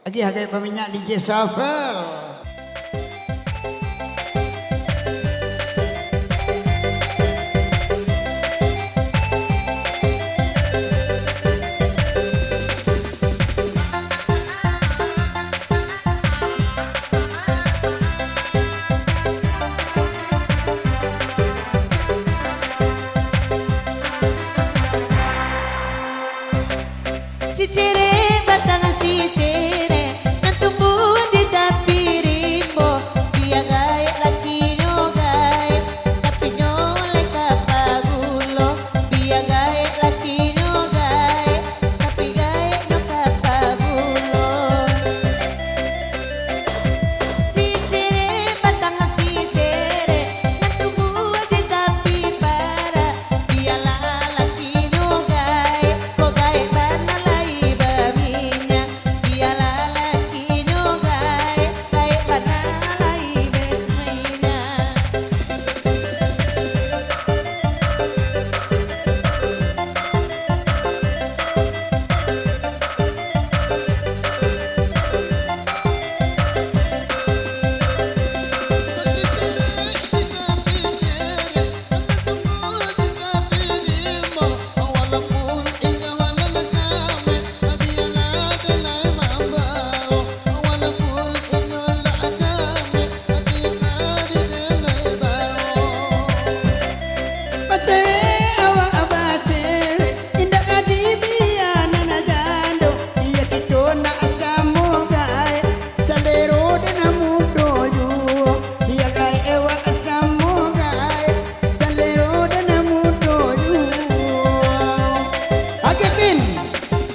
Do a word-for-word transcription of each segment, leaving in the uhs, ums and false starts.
Agiah gaek baminyak D J Shuffle. Si cerek batang si cerek, nan tumbuah di tapi rimbo, bia gaek lakinyo gaek, tapi nyo lai ka pagulo, bia gaek lakinyo gaek, tapi gaeknyo ka pagulo. Si cerek batang si cerek, nan tumbuah di tapi parak, bialah lakinyo gaek, kok gaek bana lai baminyak, bialah lakinyo gaek, gaek bana lai baminyak. Bacewek awak bacewek, indak ka dibiakan nan jando. Iyo kito nak samo gaek, salero den mudo juo. Iyo gaek awak samo gaek, salero den mudo juo. Agustin.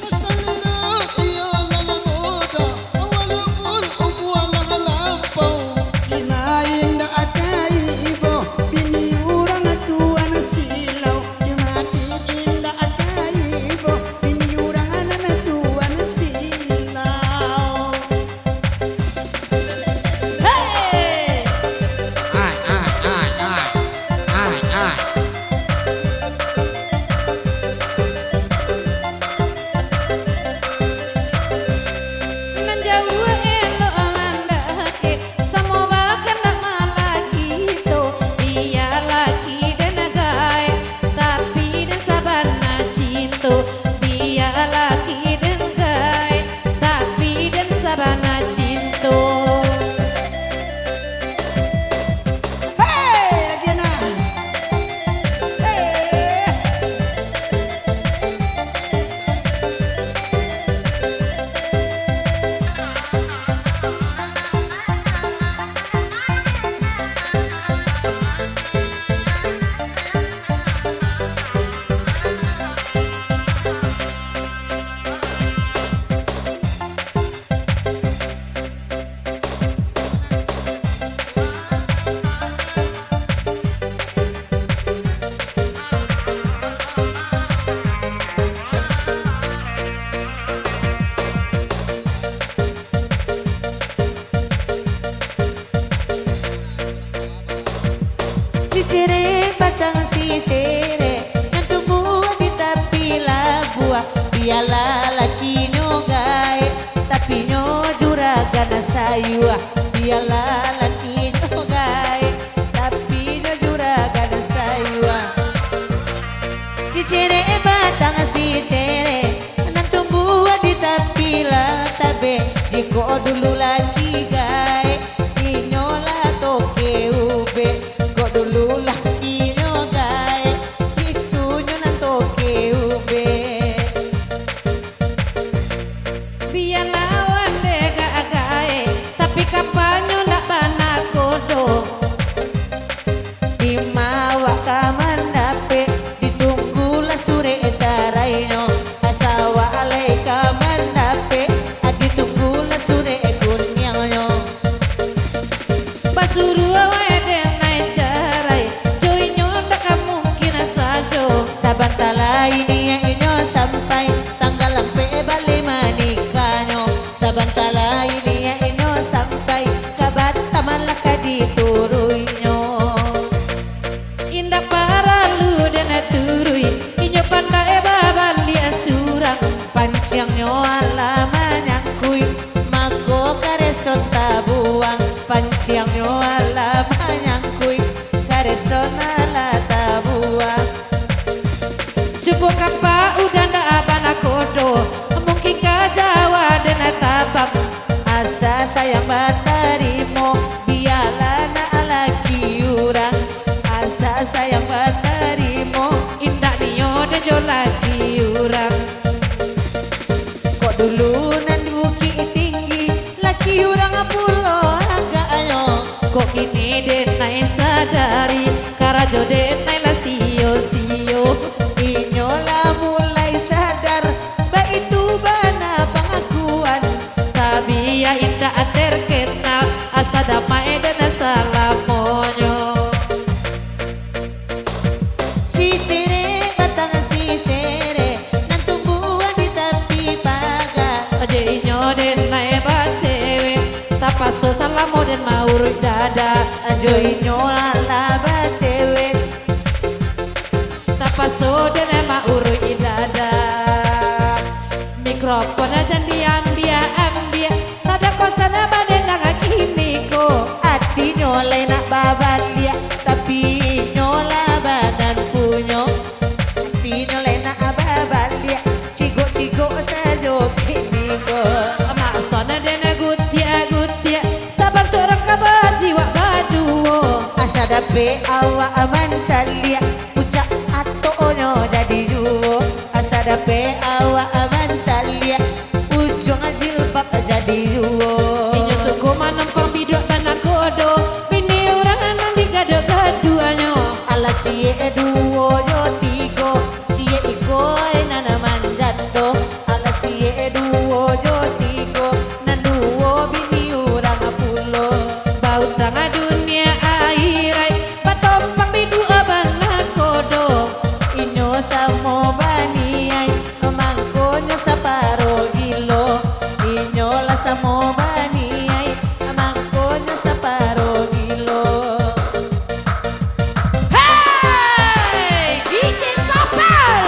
Salero iyo lah mudo, walaupun umua lah lampau. Dima indak ka ibo, bini urang tuan silau. Dima indak ka ibo, bini urang nan tuan silau. Hei! Ai, ai, ai, ai. Ai, ai. Nan jauah elok mandakek, samo bakandak malaki tu, bialah kiden gaek, tapi den sabana cinto, bialah kiden gaek, tapi den sabana cinto. Hei, lagi nak. Hei. Si cerek batang si cerek, nan tumbuah di tapi labuah, bialah lakinyo gaek, tapi nyo juragan sayua, bialah lakinyo gaek, tapi nyo juragan sayua. Si cerek batang si cerek, nan tumbuah di tapi lah tabek, jikok dulu laki gaek, inyo lah toke ubek. Kok dulu lakinyo gaek, itu nyo nan toke ubek. Bialah wandeh gaek-gaek, tapi kapanyo ndak banakodo. Dima awak ka mandapek, ditunggulah surek carainyo. Asa awak lai ka mandapek, ditunggulah surek kuniangnyo. Basuruah wae den lai carai, jo inyo ndak ka mungkin sajo. Sabanta lai niaik inyo sampai, tanggal ampek baleh manikahnyo. Sabanta lai niaik inyo sampai, ka Batam lah ka dituruihnyo. Indak paralu den turui, inyo pandak babaliak surang. Panciangnyo alah manyangkuik, ma- Conta buang, panciangnyo alah manyangkuik, kareso nan lah tabuang. Cubo kapak udah ndak banakodo, mungkin ka Jawa den tabang. Asa sayang batarimo, bialah nak laki urang. Asa sayang batarimo, indak nio den jo laki urang. Kok dulu nan Bukik Tinggi, laki urang pulo agaknyo. Kok kini den nai sadari, karajo den nai lah sio-sio. Inyo lah mulai sadar, baitu bana pangakuan. Sabia indak terkenal, asa damai den salamonyo. Si cerek batang si cerek, nan tumbuah di tapi paga. Anjo inyo den nai bacewek, tapaso salamo den mauruik dada. Anjo inyo alah bacewek, tapaso den nai mauruik dada. Mikrofon jan diambiak-ambiak, sadako sana badendang kini ko. Atinyo lai nak babaliak, tapi inyo lah badan punyo. Atinyo lai nak babaliak, cigok-cigok sajo kini ko. Maksodnyo den gutiak-gutiak, sabantuak rang ka bajiwak baduo. Asa dapek awak mancaliak, puncak atoknyo jadi juo. Asa dapek awak mancaliak, ujuang jilbab jadi juo. Inyo suko manumpang biduak banakodo, bini urang nan digaduah-gaduahnyo. Alah ciek duo jo tigo, ciek iko nan manjando. Alah ciek duo jo tigo, nan duo bini urang pulo. Bautang dunia ahirai, batompang biduak banakodo. Inyo samo baniai, mangkonyo saparo gilo. Inyo lah samo baniai, mangkonyo saparo gilo. Hei, D J Sopel!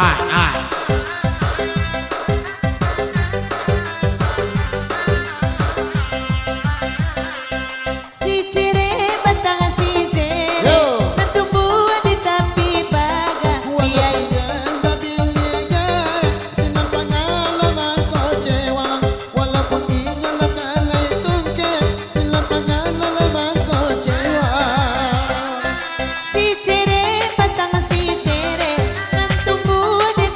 Ai, ai. Si cerek batang si cerek, yo, nan tumbuah di tapi paga. Walaupun jan babili gai, sinan pangalaman kecewa. Walaupun inyo lah kalai tungkek, sinan pangalaman kecewa. Si cerek batang si cerek, nan tumbuah di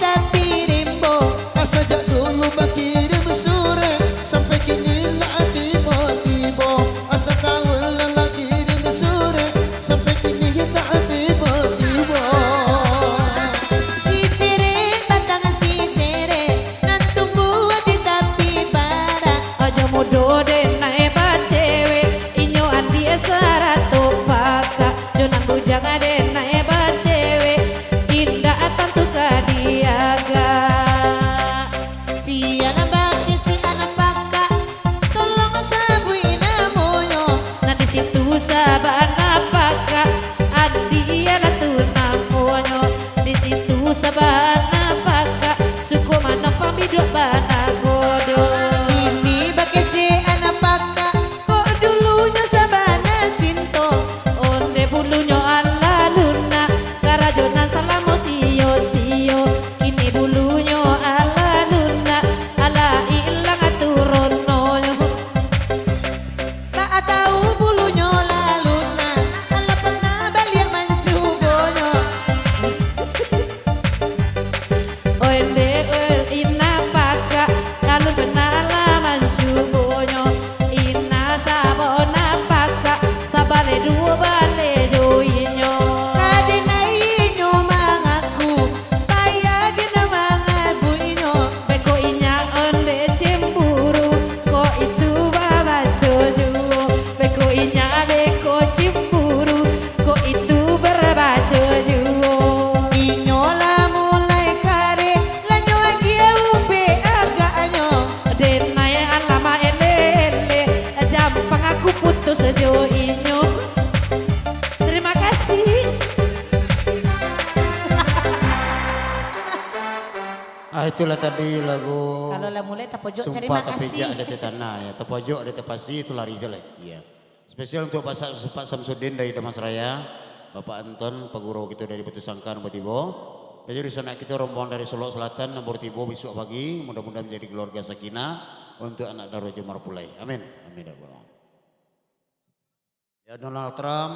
Ah, itulah tadi lagu Kalau lah mulai tapojok, Sumpah terima kasih. Tapijak di Tanah, ya. Tapojok di Tapasi, itu lari je lah. Iya. Spesial untuk Pak Sa-, Pak Samsudin dari Dharmasraya, Bapak Anton, Pak Guru kita dari Batu Sangka, nombor tibo. Jadi, di sana kita rombongan dari Solok Selatan, nombor tibo, besok pagi, mudah-mudahan menjadi keluarga sakinah untuk anak daro Jomar Pulai. Amin. Amin, ya Allah. Ya, Donald Trump,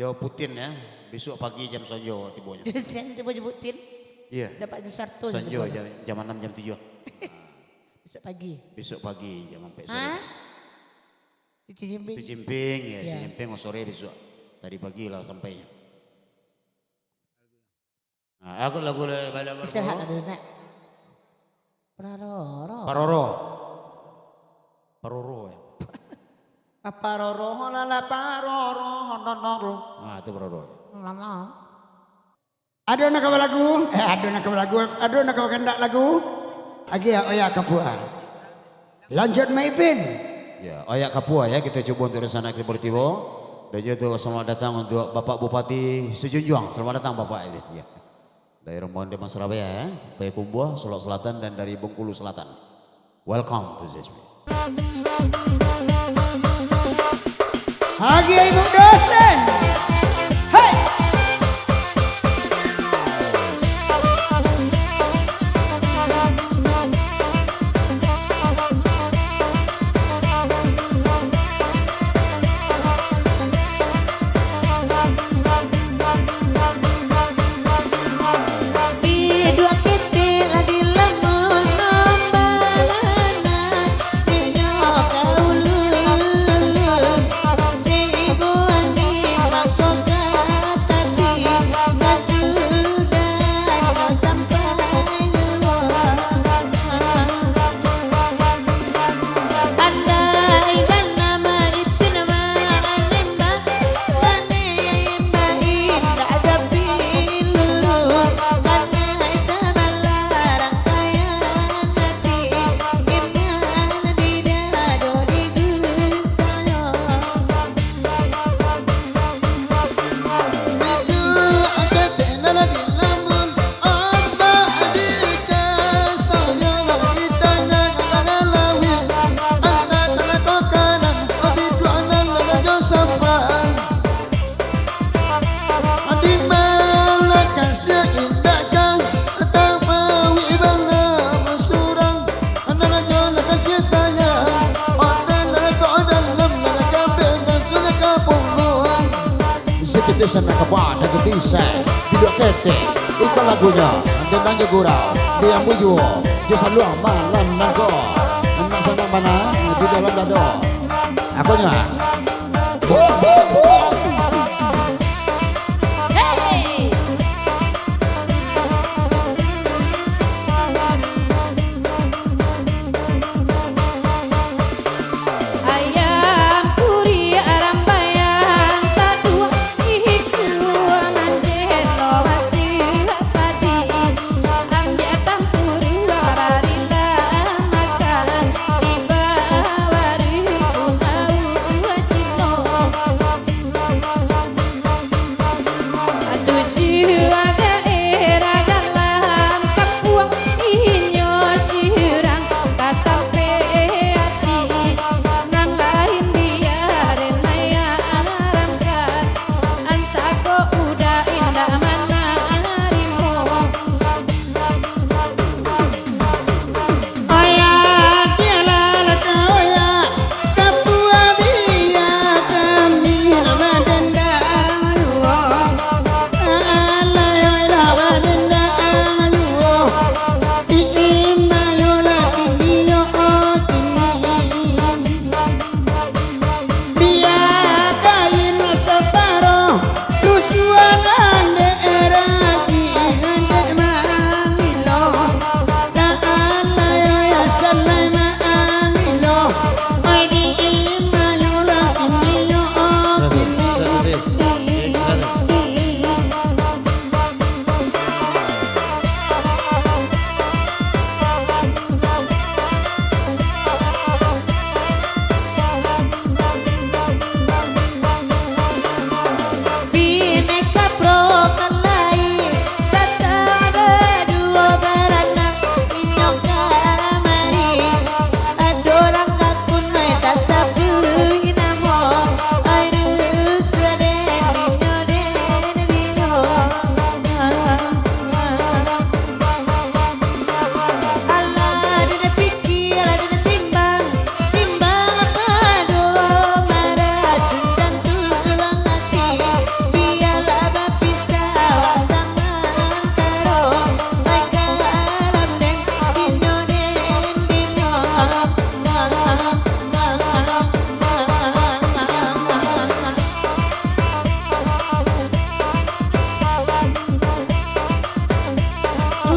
jo Putin, ya. Besok pagi jam sonjo tibonyo. Siang tibo jo Putin. Iya. Dapat jo Sarto Sanjo tibo. Jam, jam anam, jam tujuh. Besok pagi. Besok pagi jam ampek sore. Hah? Si Xi Jinping. Xi Jinping, ya, Xi Iya. Jinping sore besok. Tadi pagi lah sampai. Nah, aku lagu le-, bala-, bala-, Istirahat dulu, nak. Paroro. Paroro. Paroro, ya. Paroro, lala, paroro, hononoro. Nah, itu paroro. Lama. Ado nak kawa lagu? Eh, ado nak kawa lagu? Ado nak kawa kandak lagu? Agi ya, Oya Kapua. Lanjut, Maipin. Ya, Oya Kapua ya, kita cubo untuk di sana kita bertibo. Dan juga tu selamat datang untuk Bapak Bupati Sijunjuang. Selamat datang, Bapak. Ya. Dari rombongan Dharmasraya ya, Payakumbuah, Solok Selatan, dan dari Bengkulu Selatan. Welcome to Z S B. Agi Ibuk Dosen. Hei. Sakiti sana kapa, sakiti sen. Duduak ketek, iko lagunyo. Tantang jo gurau, diam bujuo, jo saluang malam nangko. Anak sanang bana, di dalam dado. Akonyo.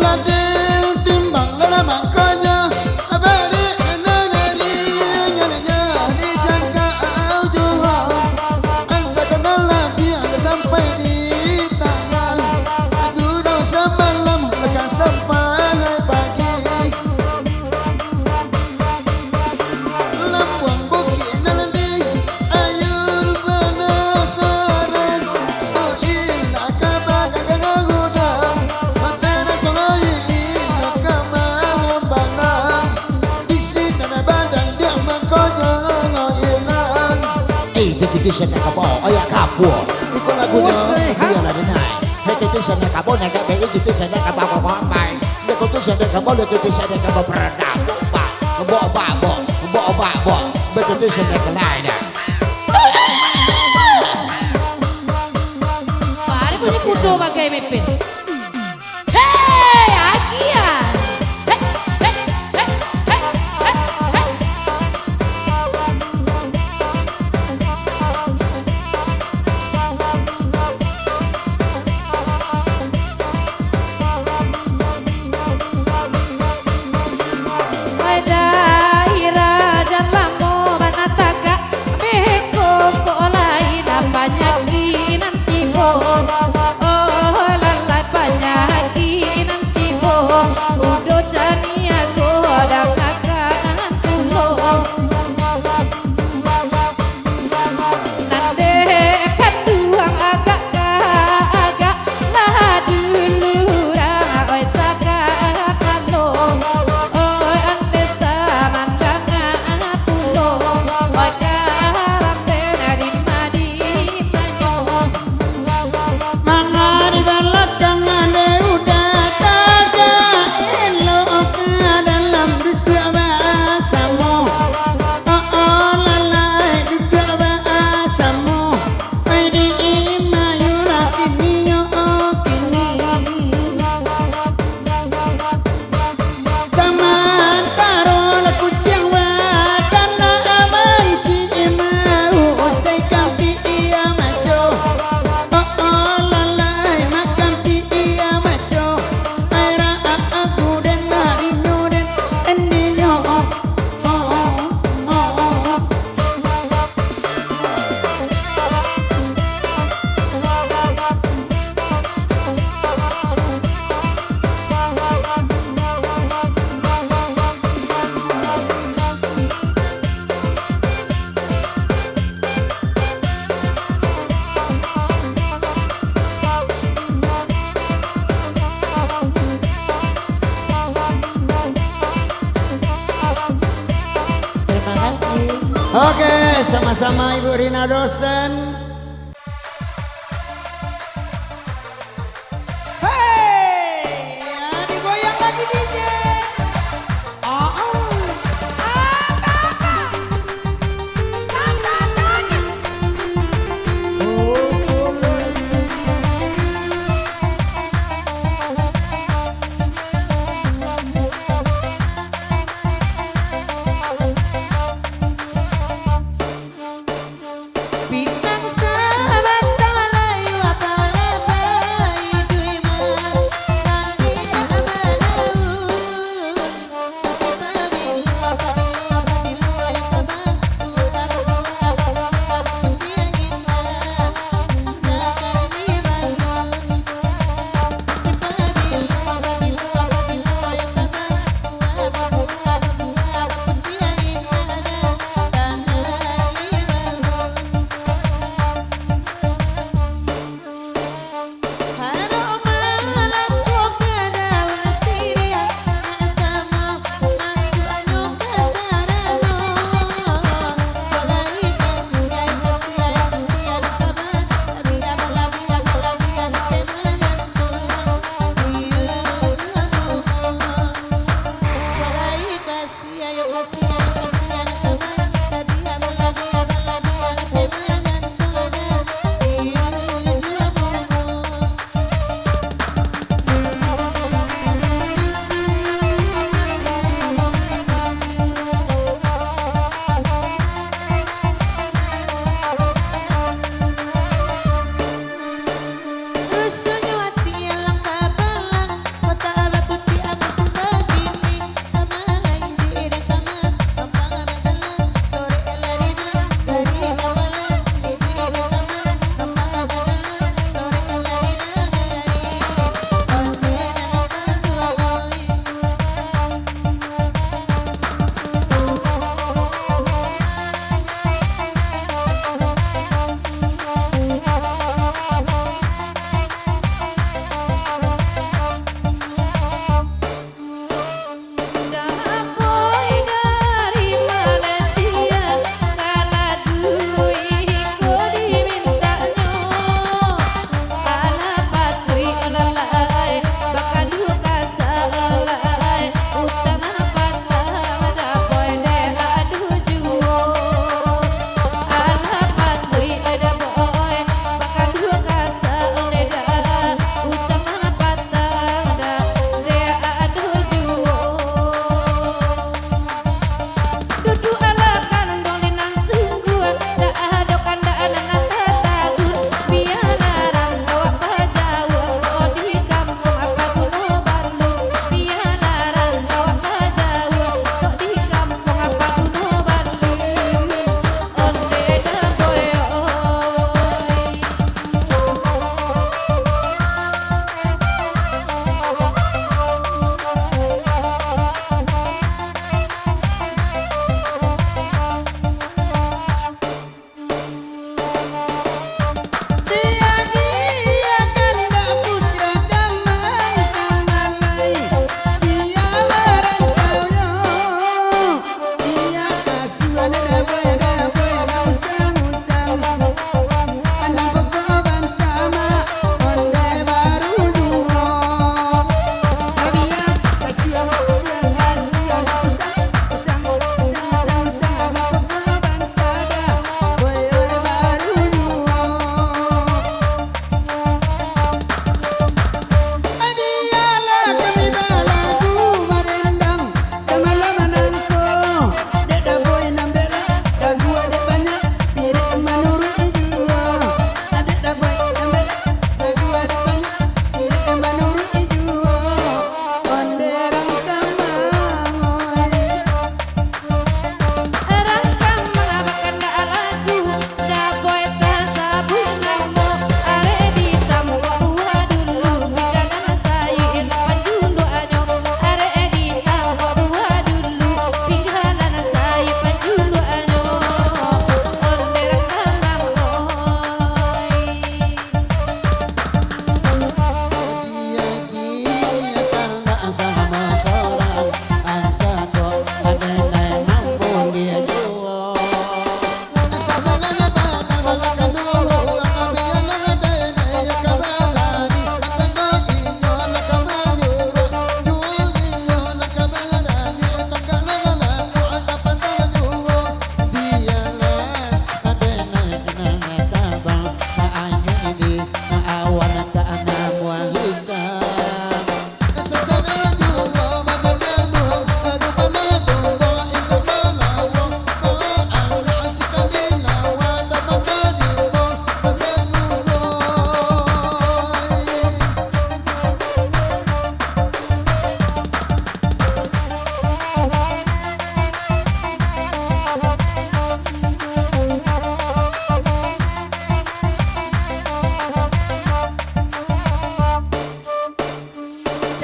Adil timbang lah mangkonyo, bari nan ari nyari-nyari jangka juo. Angkatan labiah sampai di tangan, gurau samalam ka sampai pagi. Lambuang bukik nan di ayun panasaran, soilah ka bagagah gudang, taraso lai inyo ka mambana, di sinan badan diak mangkonyo ilang. Eh, itu, itu sinan ka bao, oyak kapua. Iko lagunyo, Wes, Rehan. Iyolah, denai. Hei, itu sinan ka bao, nagak beli, itu sinan ka bao, bao, bao. Beko tu sadang ka bao, beko tu sadang ka bao, beradab, bok, bak, bok, bak, bok, bok, bak, bok. Beko tu sadang ka lai dah. Baru bunyi kudo bagai mepet. Hei, Akia. Hei, hei, hei, hei, hei, hei. Oi, daerah jan lamo bana tagak, beko kok lai lah panyakik nan tibo. Oh, lalai panyakik nan tibo, udo caniago dangakkan pulo. Nan dek kanduang agak ka agak, lah dulu urang, oi, sakalo, oi, andeh samandanga pulo, oi, karambek di madimanyo. Manga di balakang ande udah tagak, elok ka dalam duduak basamo. Oh, oh, lalai duduak basamo. Ai di imayu lah kini yo, oh, kini. Samantaro lah kuciang wadah nak banci mau usai kampi iya maco. Oh, oh, lalai makampi iya maco. Ai raak aku den lah inyo den, eninyo. Oh, oh, oh, oh, oh. Terima kasih. Oke, sama-sama Ibu Rina dosen. Hei, ya, digoyang lagi D J. Oh, oh.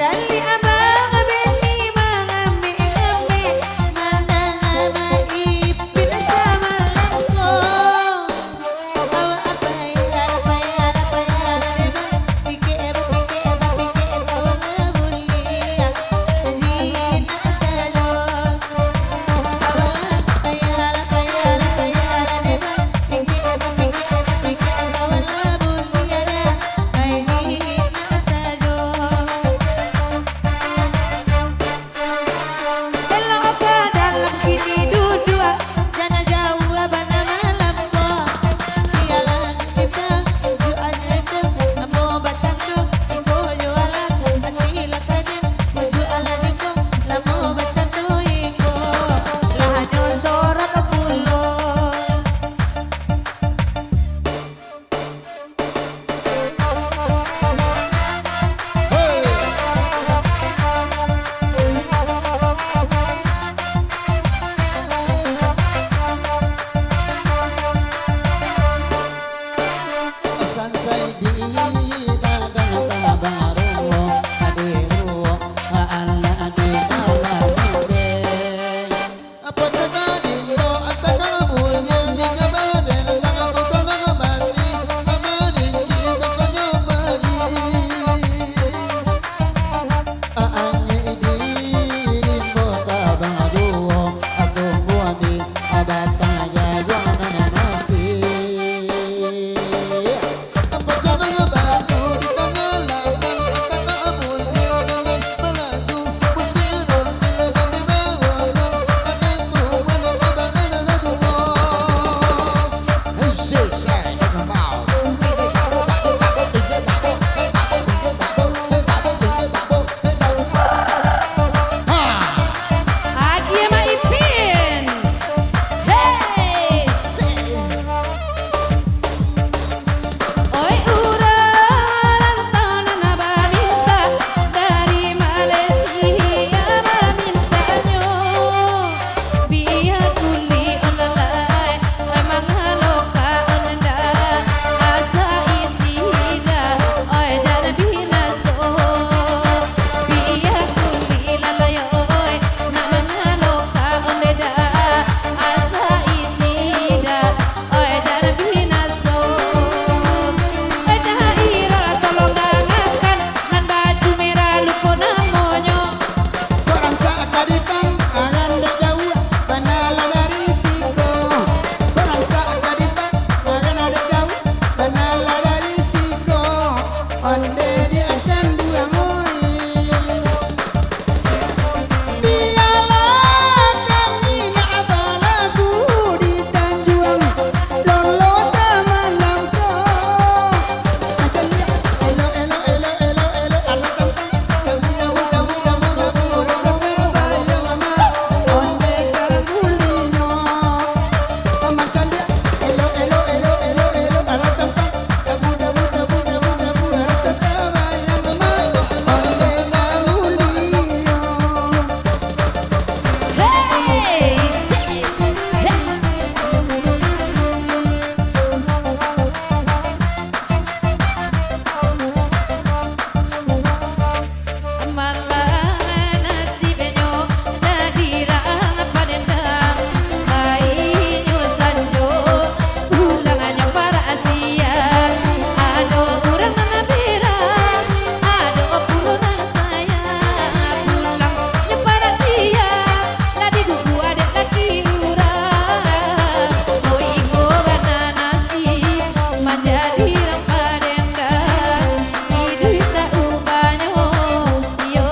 Bali abang bini mangambek-ngambek, mandanga Mak Ipin samalam ko. Awak apai, apai, apai, apai, deh bang, pikek, pikek, pikek, kawan buliah, jinak sajo. Sansai di padang tabaruo, di ruo anak di dalam embeng. Apo caro dindo ataka bunyi, minyo baden, tangan kudo, tangan mati, amalin ki tanganyo pai. Aanyo di rimbo tabang duo, atungguan di batang jajuang nan masih. Agie Mak Ipin. Hei, se- Oi, urang rantau nan bamintak dari Malaysia, bamintaknyo bia kuli online, oi, mangaloka onda, asa isi da, oi, jan binaso. Bia kuli lalai, oi, nak mangaloka onda, asa isi da. Oi, jan binaso. Oi, daerah tolong dangakan, nan baju merah lupo namonyo. Kok rancak ka di pang, aran dek jauah, bana lah dari siko. Kok rancak ka di pang, aran dek jauah, bana lah dari siko. Onde di acan duang, oi. Bialah kami nak balagu di tanjuang, lolo samalam ko. Macam dia, elok, elok, elok, elok, elok, anak kampung. Dabu, dabu, dabu, dabu, dabu, orang tua berbayang lama. Onde ka bulinyo. Macam dia, elok, elok, elok, elok, elok, anak kampung. Malah nasibnyo jadi rang padendam, bainyo sanjo pulangnyo parak siang. Ado urang nan berang, ado pulo nan sayang, pulangnyo parak siang, lah diduduak dek laki urang. Oi, iko bana nasib manjadi rang padendam. Iduik tak ubanyo, iyo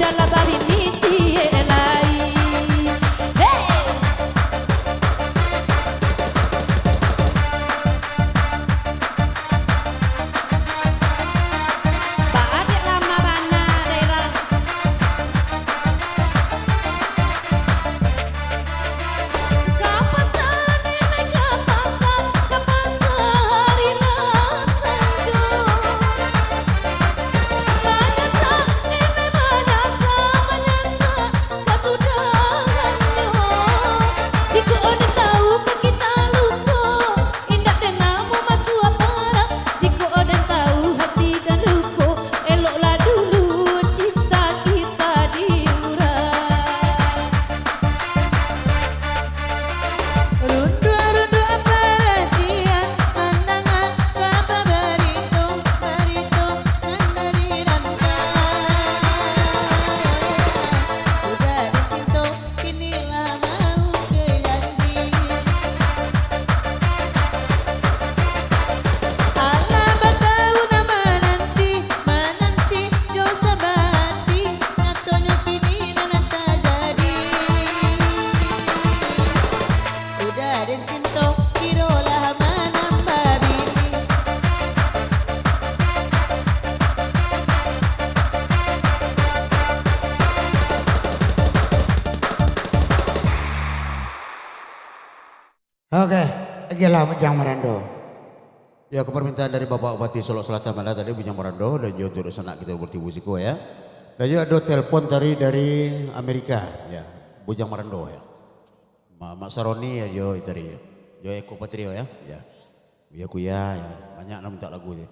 Lah babini ciek lai. Hei! Baa dek lama bana daerah. Ka pasa, nenek, ka pasa, ka pasa, hari lah sanjo. Manyasa, nenek, manyasa, manyasa, kasudahannyo. Jikok den tahu ka kita luko, indak den namuah masuak parang. Jikok den tahu hati den luko, eloklah dulu cinta kita diurai. Runduak-runduak paratian, mandanga kaba barito, barito nan dari rantau. Udah dicinto, kini lah mau ka janji. Alah batahun mananti, mananti jo sabati, nyatonyo kini nan tajadi. Udah den cinto, kiro lah manambah bini. Oke, agiahlah Bujang Marando. Ya, ka parmintaan dari Bapak Bupati Solok Selatan Banda tadi, Bujang Marando, dan juga untuk sanak kita bertibu siko, ya. Dan juga ado telepon tadi dari Amerika, ya, Bujang Marando, ya. Ma-, Mak Saroni, ya, jo tadi, ya. Jo Eko Patrio, ya. Ya. Buya Kuya, ya. Banyak lah minta lagu, ya.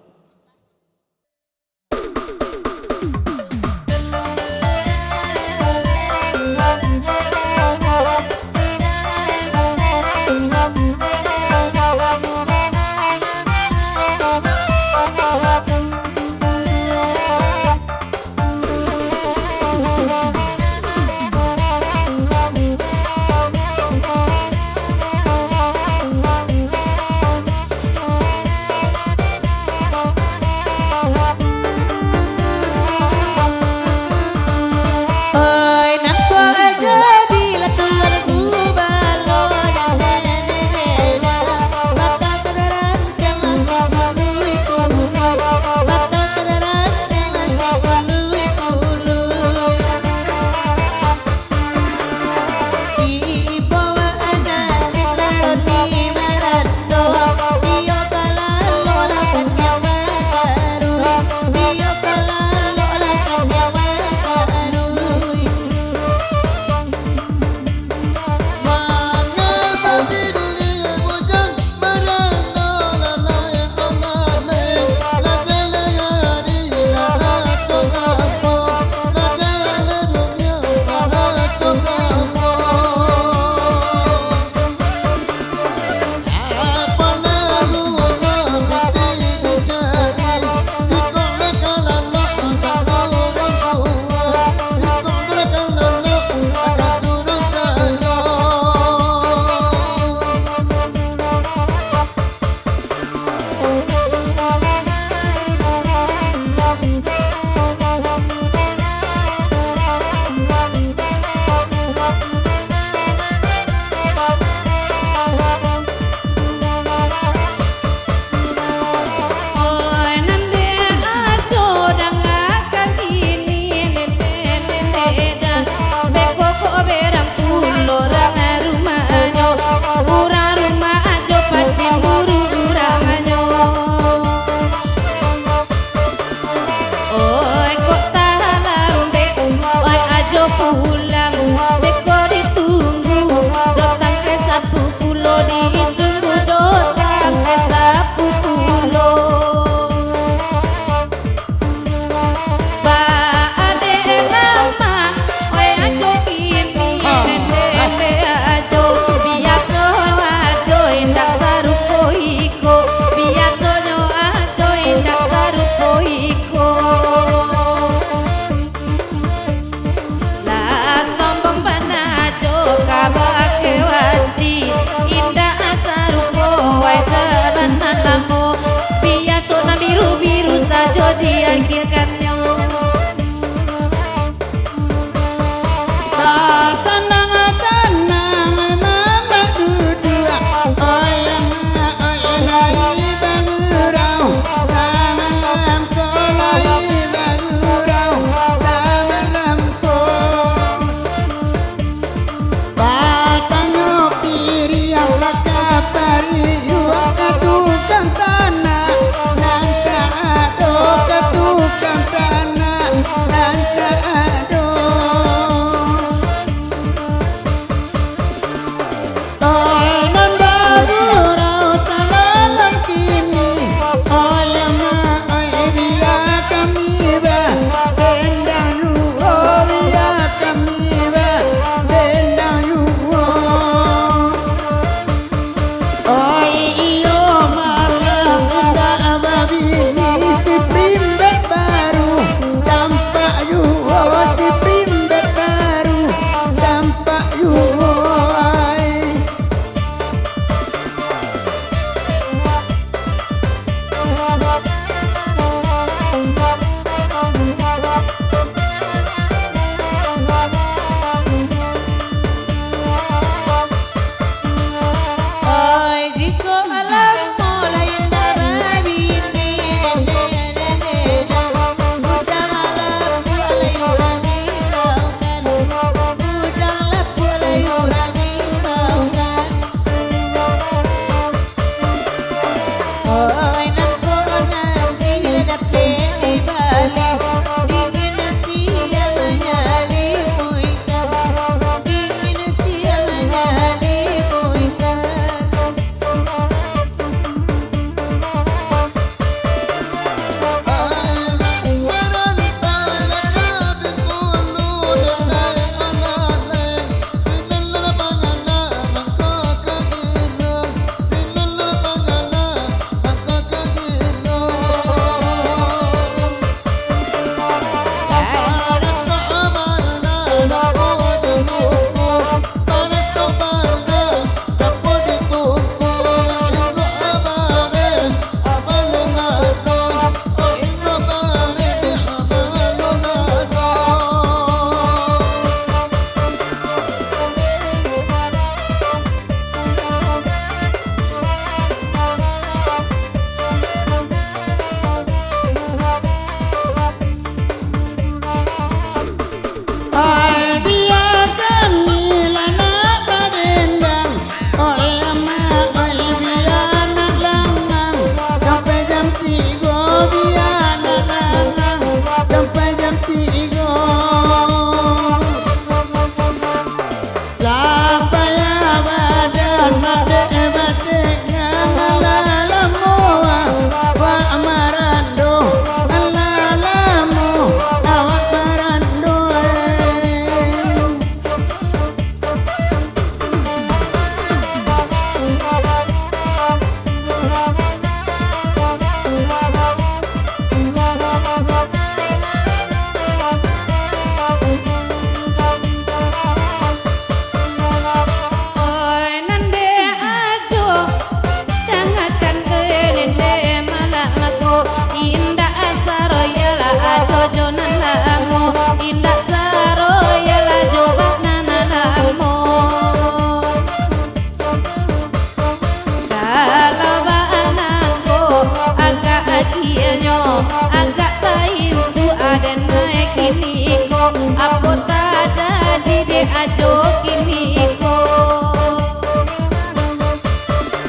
Apo tajadi dek Ajo kini ko?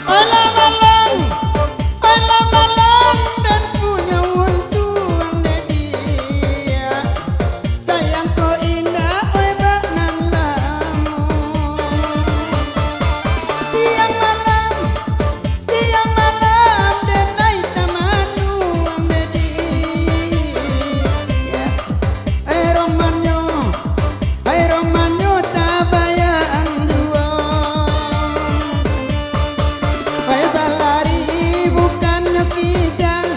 Alah malang, alah malang, den punyo untuang dek diak. Sayang ko indak, oi, bak nan lamo. Siang malam, siang malam, den ai tamanuang dek diak. Ai romannyo, ai romannyo tabayaan juo. Ai balari bukannyo kijang,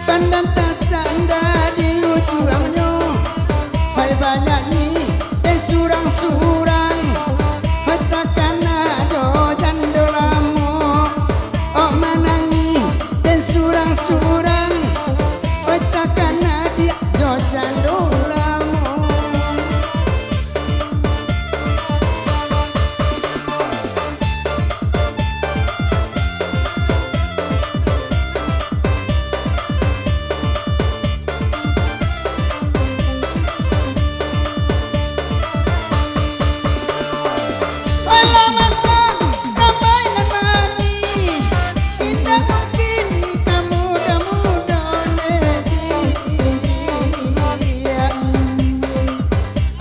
pandang tasanda di ujuangnyo. Ai banyanyi den surang-surang, ai takana jo jando lamo. Awak manangih den surang-surang, oi, takana diak jo jando lamo. Alah masak ramai nan manih, indak mungkin ka mudo-mudo, Dek.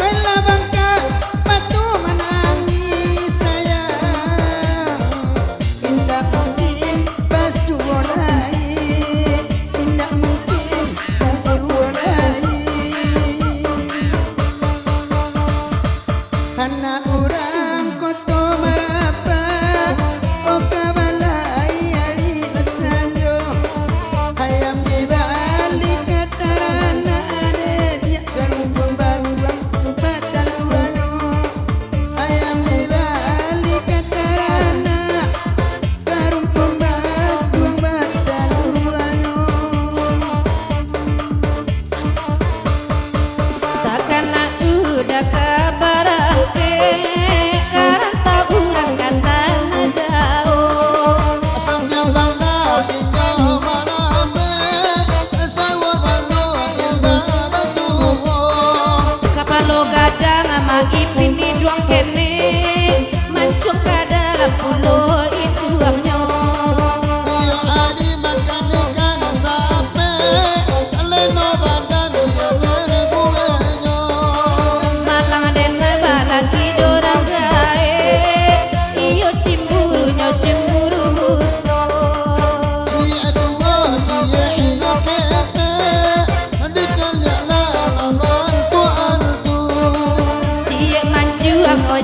Alah bangkak matu manangih, sayang. Indak mungkin basuo lai, indak mungkin basuo lai. Anak urang Koto Marapak, oh, ka balai ari basanjo. Ayam dibali ka taranak, dek diak garumpun batuang batalua nyo. Ayam dibali ka taranak, garumpun batuang batalua nyo. Takana uda ka barangkek, ka rantau urang ka tanah jauah. Santiang bana inyo manambek, sawah bana inyo basuo. Kapalo gadang ma ipin iduang kene, mancuang ka dalam pulo iduangnyo. Iyo adi makan ikan sape, leno badan iyo berbulenyo. Malang den balaki jo urang gaek, iyo cimburunyo cimburu buto. Ciek duo, ciek iyo ketek, dicaliak lah lawan tuan tu. Ciek mancuang, oh,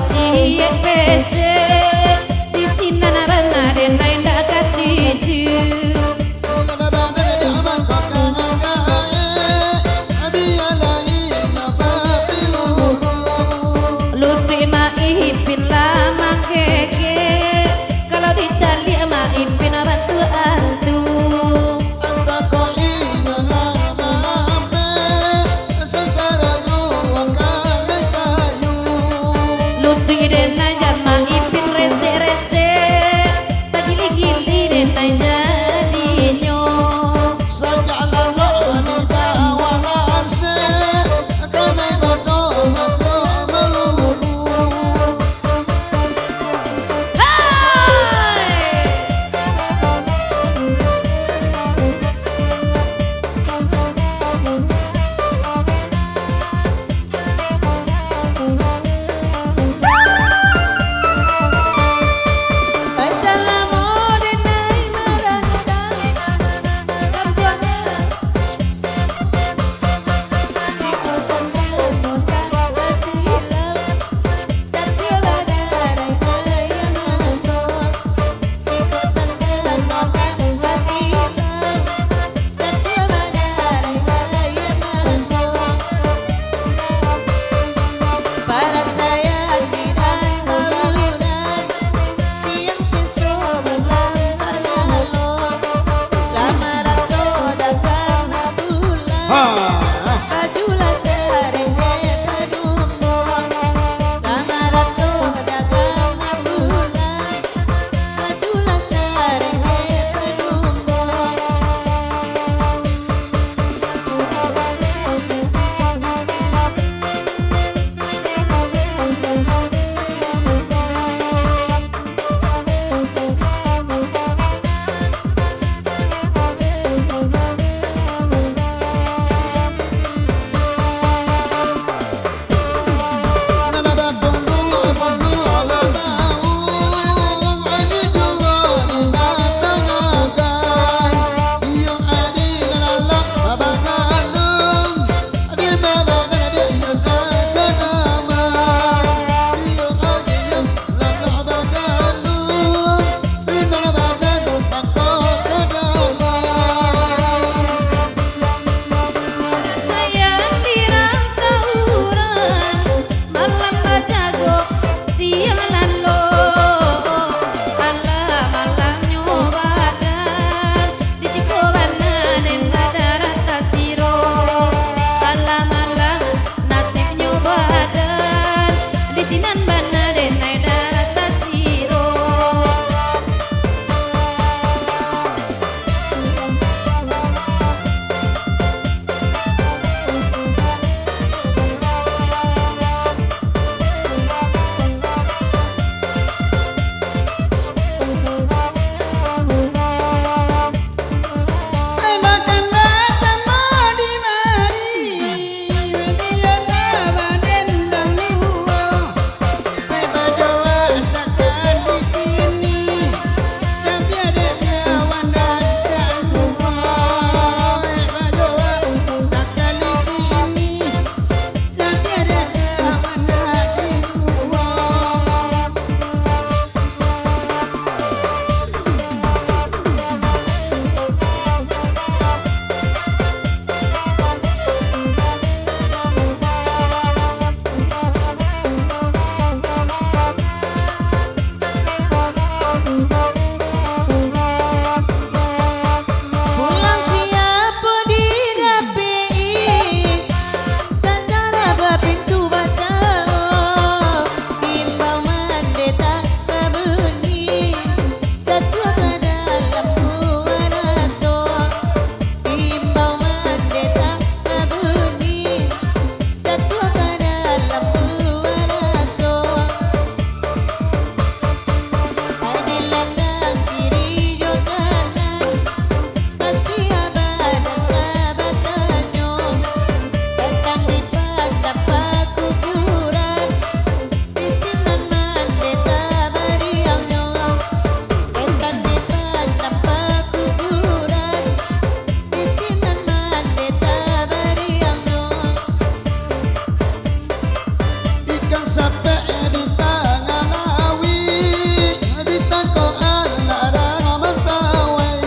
Sapek di tangah lauik, ditangkok anak urang mantawai.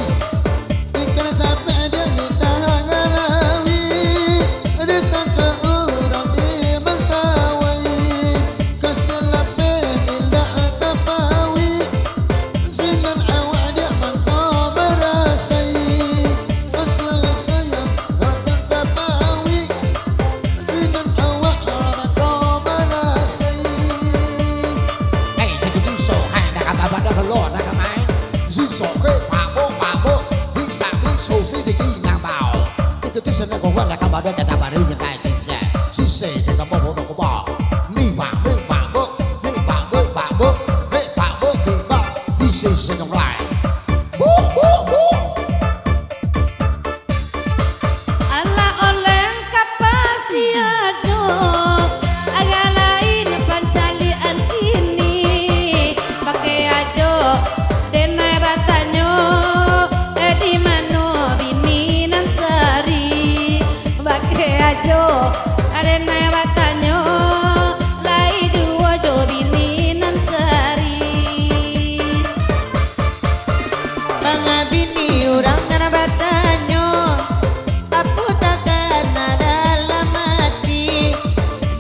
Ikan sapek di tangah lauik, ditangkok urang di mantawai. Kasian lapeh indak tapauik. Sinan awak diak mangko barasai. Sayang-sayang, akan tapauik. Sinan awak mangko barasai. Hei, jadi iso, hai, dah kata badan lo, dah kamain. Ziso, ke, mabok, mabok. Bisa, bisa, video di nang bau. Itu tu sana kau buat dah kata badan, kata baru, kata bisa. Sise, kata mau, mau, mau. Ni, bang, ni, bang, bok. Ni, bang, bok, bang, bok. Ni, bang, bok, ni, bang. This is Singkong Lai. Buh, buh, buh. Alah oleh ka pasia jo, agak lain pancalian kini. Pakai ajo, denai batanyo, eh, di mano bini nan sari? Pakai ajo, denai batanyo, lai juo jo bini nan sari. Manga bini urang nan batanyo, apo takana dalam ati?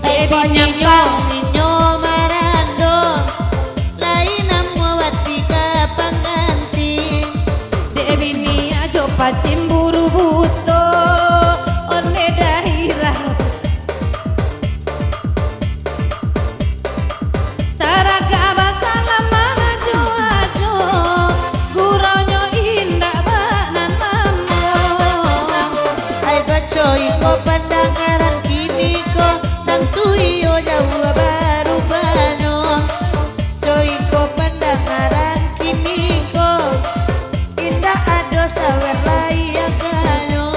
Dek bini nyo, inyo marando, lai namuah ati ka pangganti. Dek bini ajo pacimburu buto, onde dairah. Taragak basalam ajo-ajo, guraunyo indak bak nan lamo. Ai baco iko pandangaran kini ko, tantu iyo jauah barubahnyo. Co iko pandangaran kini ko, indak ado sawer lai angkanyo.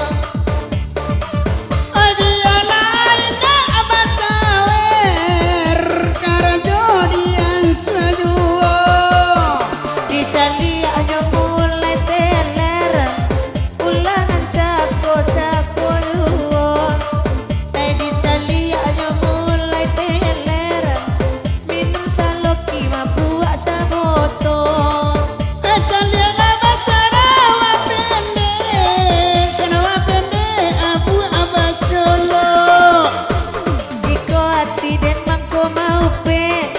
Oi, bialah indak basawer, karajo dian suah juo. Dicaliaknyo mulai teler, ulanan cako-cako juo. Ai dicaliaknyo mulai teler, minum saloki mabuak sabotol. Eh, caliaklah basarawa pendek, sarawa pendek, abu abah colok. Iko ati den mangko maupek,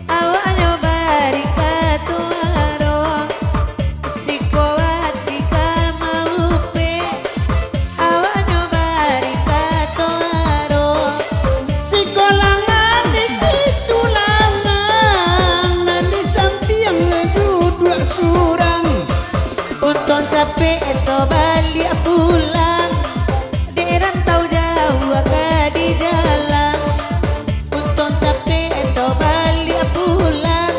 awaknyo bari ka tuaro. Siko ati ka maupek, awaknyo bari kato aro. Siko langan di situ lanang, nan di sampiang duduak surang. Untuang capek eto baliak pulang, dek rantau jauah ka di jalan. Untuang capek eto baliak pulang,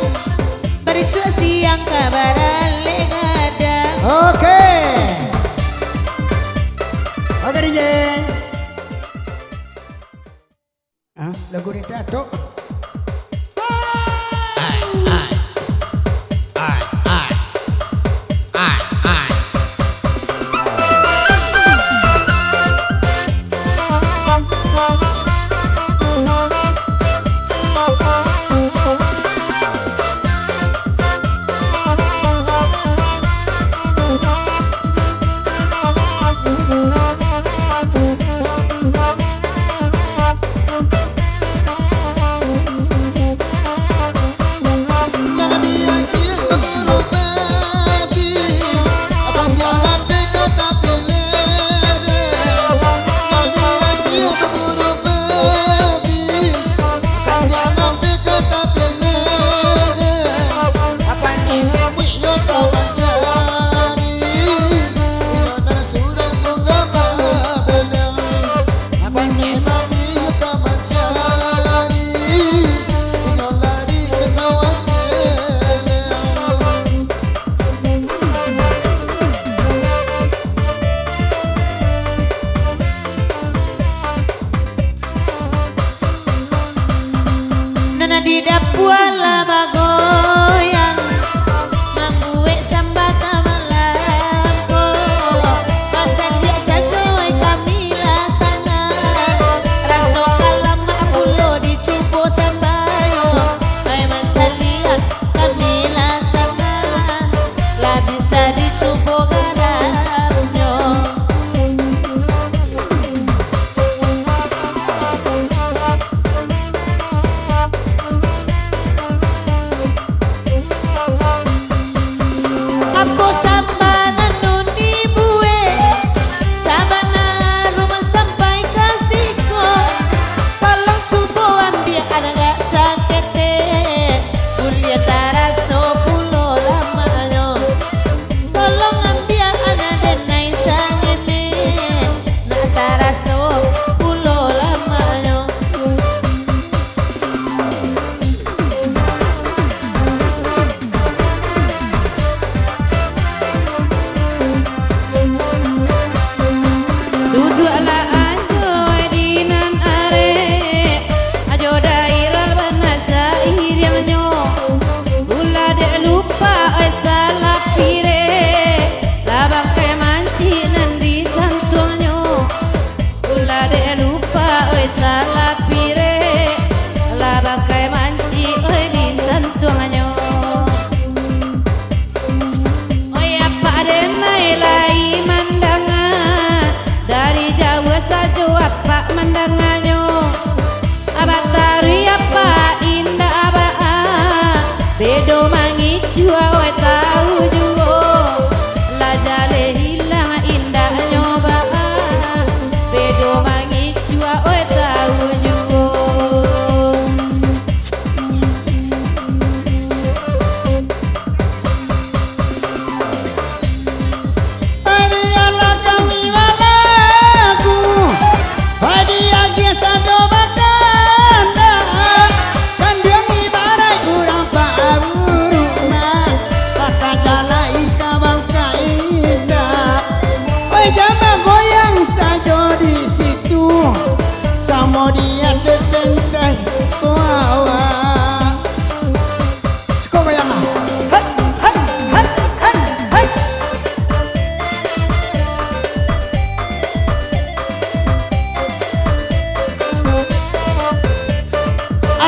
barisuak siang ka baralek gadang. Oke. Oke, D J. Ah, lagu ni tatok. Ai, ai. Ai, ai. Ai, ai. Nan di dapua lah bagoyang, mambuek samba-samba lambo. Pacaliak sajo ai kami lah sanang, raso ka lamak pulo dicubo samba.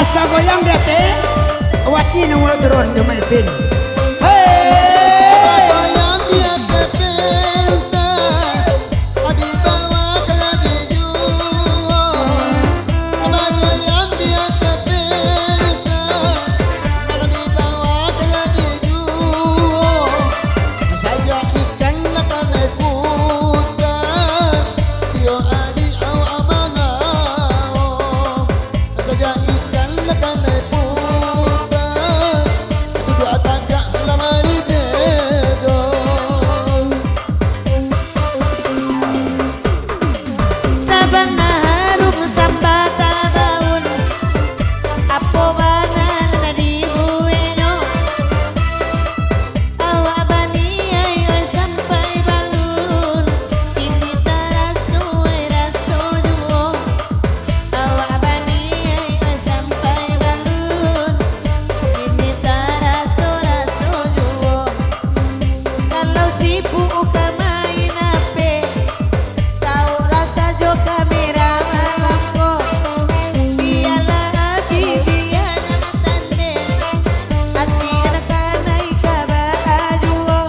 Asa goyang di ateh, wati nan mulai turun, Juma Ipin. Hei! Goyang di ateh pentas, abih bawah ka jadi juo. Bagoyang di ateh pentas, abih bawah ka jadi juo. Sajo ikan lah pandai putas, iyo adik awak mangao. Sajo ikan lah pandai putas, duduak tagak lah mari bedo. Sabana harum sambata daun, apo bana nan dibueknyo? Awak baniai oi sampai balun, kini taraso ai raso juo. Awak baniai oi sampai balun, kini taraso raso juo. Kalau sibuk ka main hape, sauklah sajo kamera malam ko. Bialah ati bia nan tandeh, ati nan kanai ka baa juo.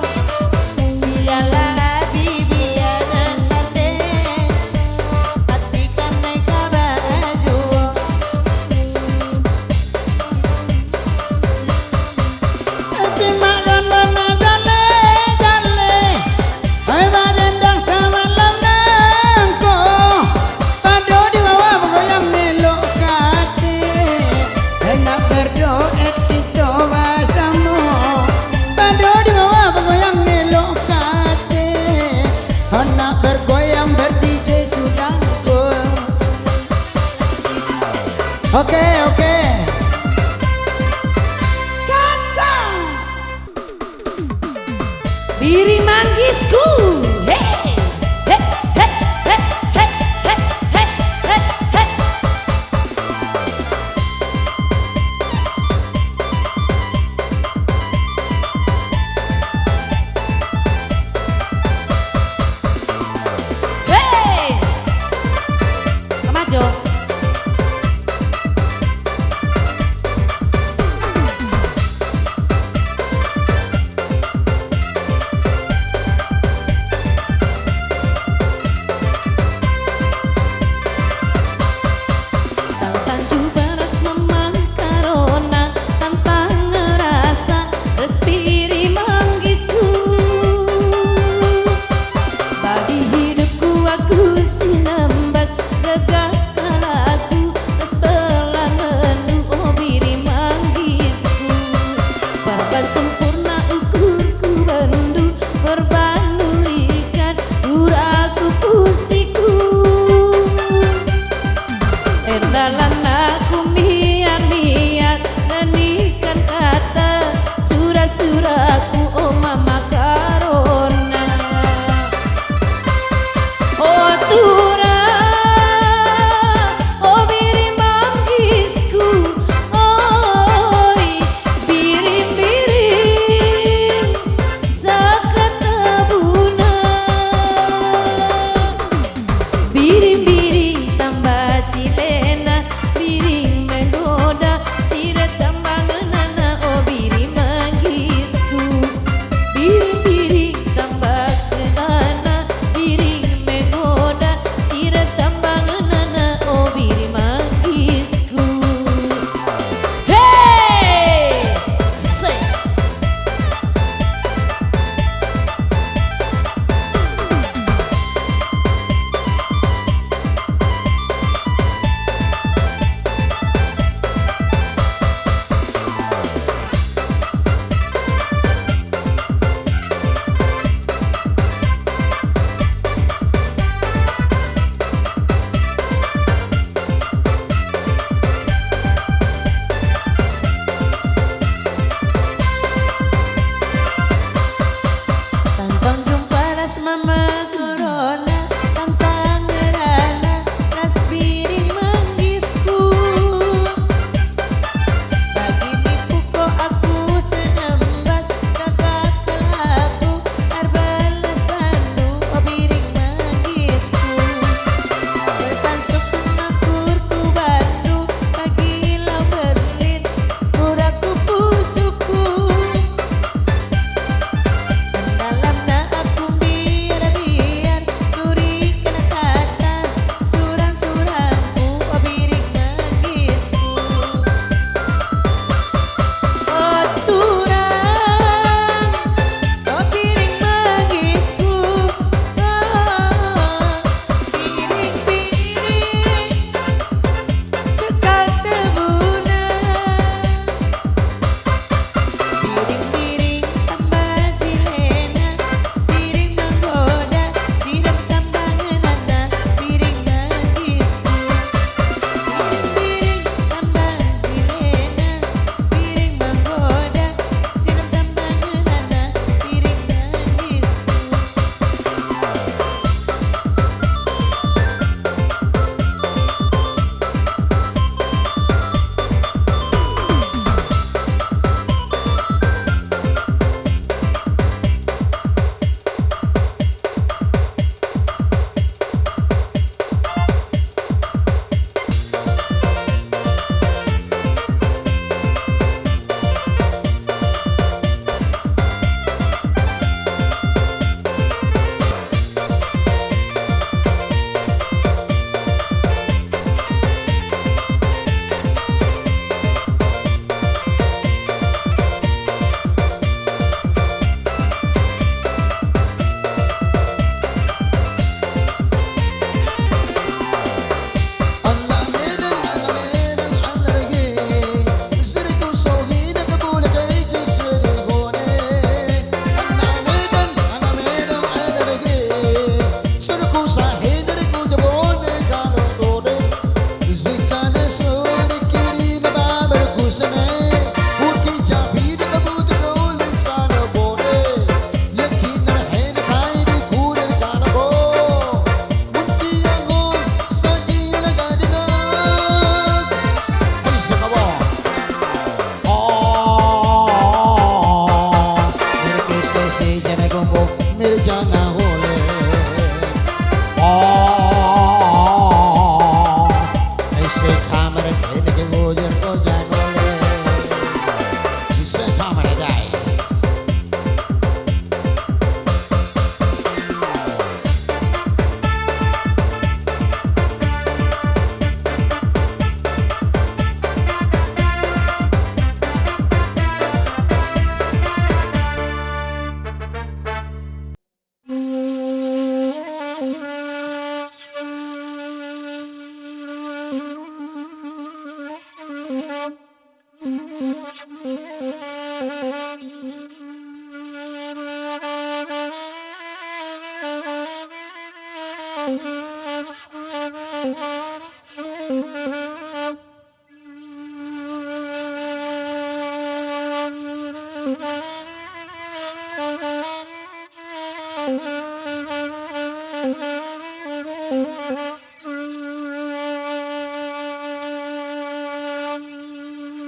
Bialah ati bia nan tandeh, ati kanai ka baa juo. Simak gondang nan jaleh-jaleh, ai badendang samalam nangko. Pado di bawah bagoyang elok ka ateh, enak berduet kito basamo. Pado di bawah bagoyang elok ka ateh, enak bergoyang ber-D J sudah ko. Oke, oke. Sasa. Biri Manggis ku. Hei. Hei, hei, hei. Hei. Kamajo. Tantang jubaras mamang karona, tantang ngarasa, tes Biri Manggis ku. Bagi hidupku aku sinambas, gagah kalaku, tes belah menu, oh Biri Manggis ku. Baban sempurna ukurku bandu, Parbanurikan uraku pusiku. Endalan aku mian-mian nganikan kata, surah-surahku oh mama karona. Oh turah, oh Biri Manggis ku, oi, biring-biring. Sakata buna. Biring-biring tambah cilena, biring menggoda, cire tambah ngenana, oh Biri Manggis ku.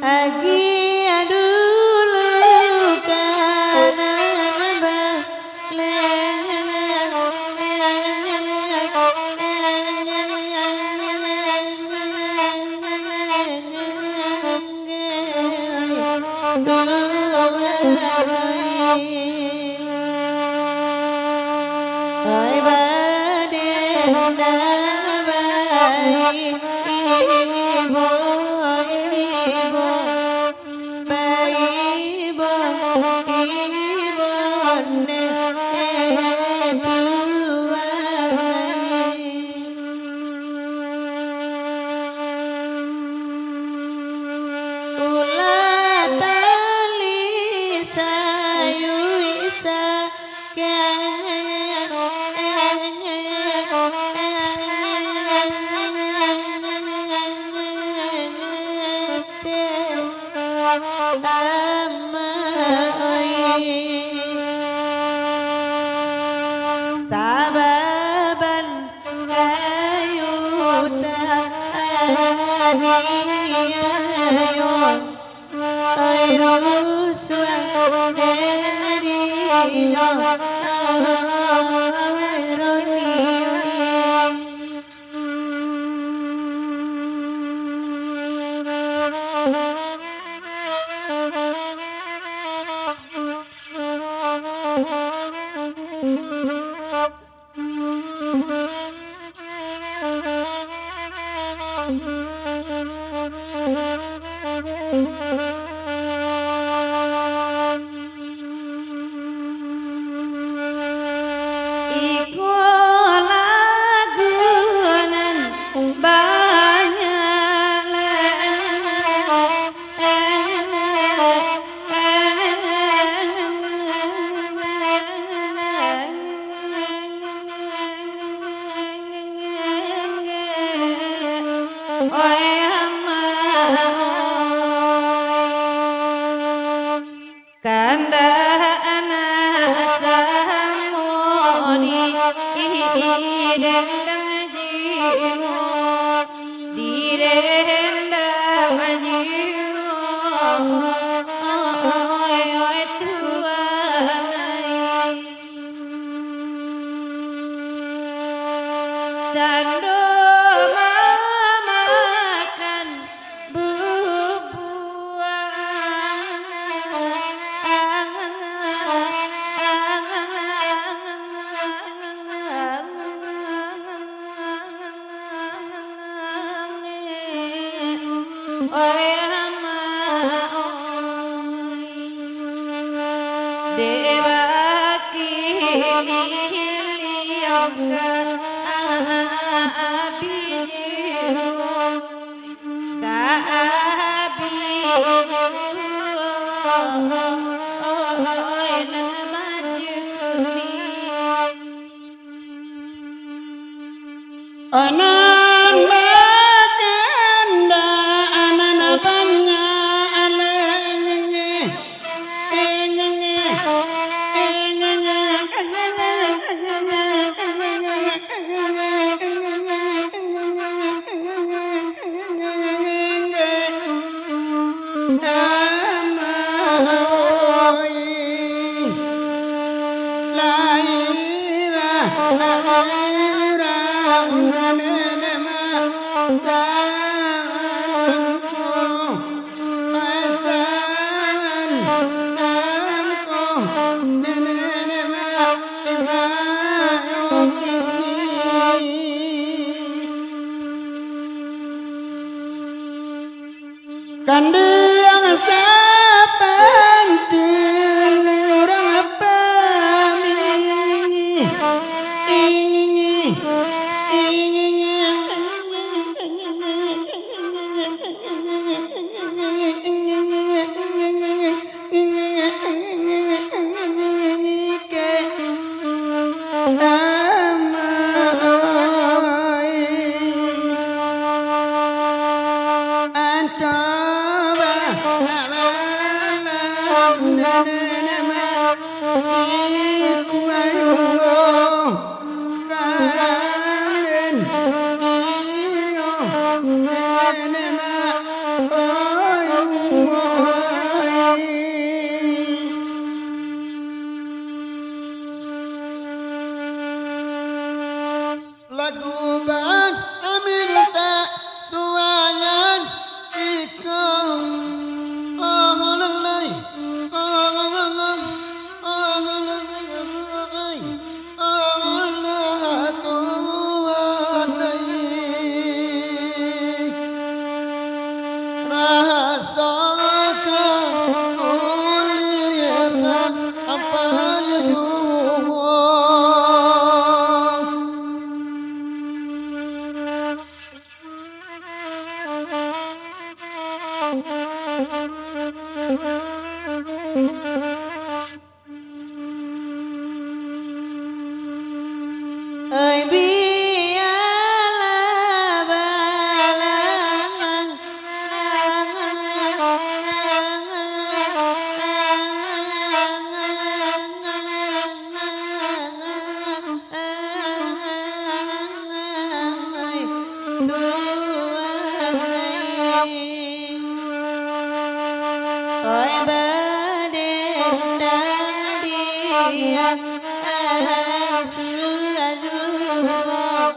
Agiah dulu kanan baleh. Oi, badenda bai, ibo, ibo, bai, ibo, ibo, ne, eh, tuanai. Ulah tali sayu isa. Sababan kayu taniayo. Iko lagu nan banyak lai. Kandak anak samo di dendam jiwa, di dendam jiwa, oi, oi, tuanai. Sando mamakan bubuang. Oi ama oi, dek bakililiang ka abi jiwa, ka abi jiwa, oi nan baju kuning. Anan bakandak, anan banyak, alengenge, engenge, engenge. Ama oi, lai ba urang nene ma salam ko, pasan ko nene ma lima yo kini. Kandiang sapantin urang paminggi, inggi, inggi. Ama oi, anto ba, ba, ba, ba, nene ma, si kuayo, karamin, iyo, nene ma, oi. Rasakan ulih sampai juo. Oi, bialah balang. Oi, badendang diang suah juo,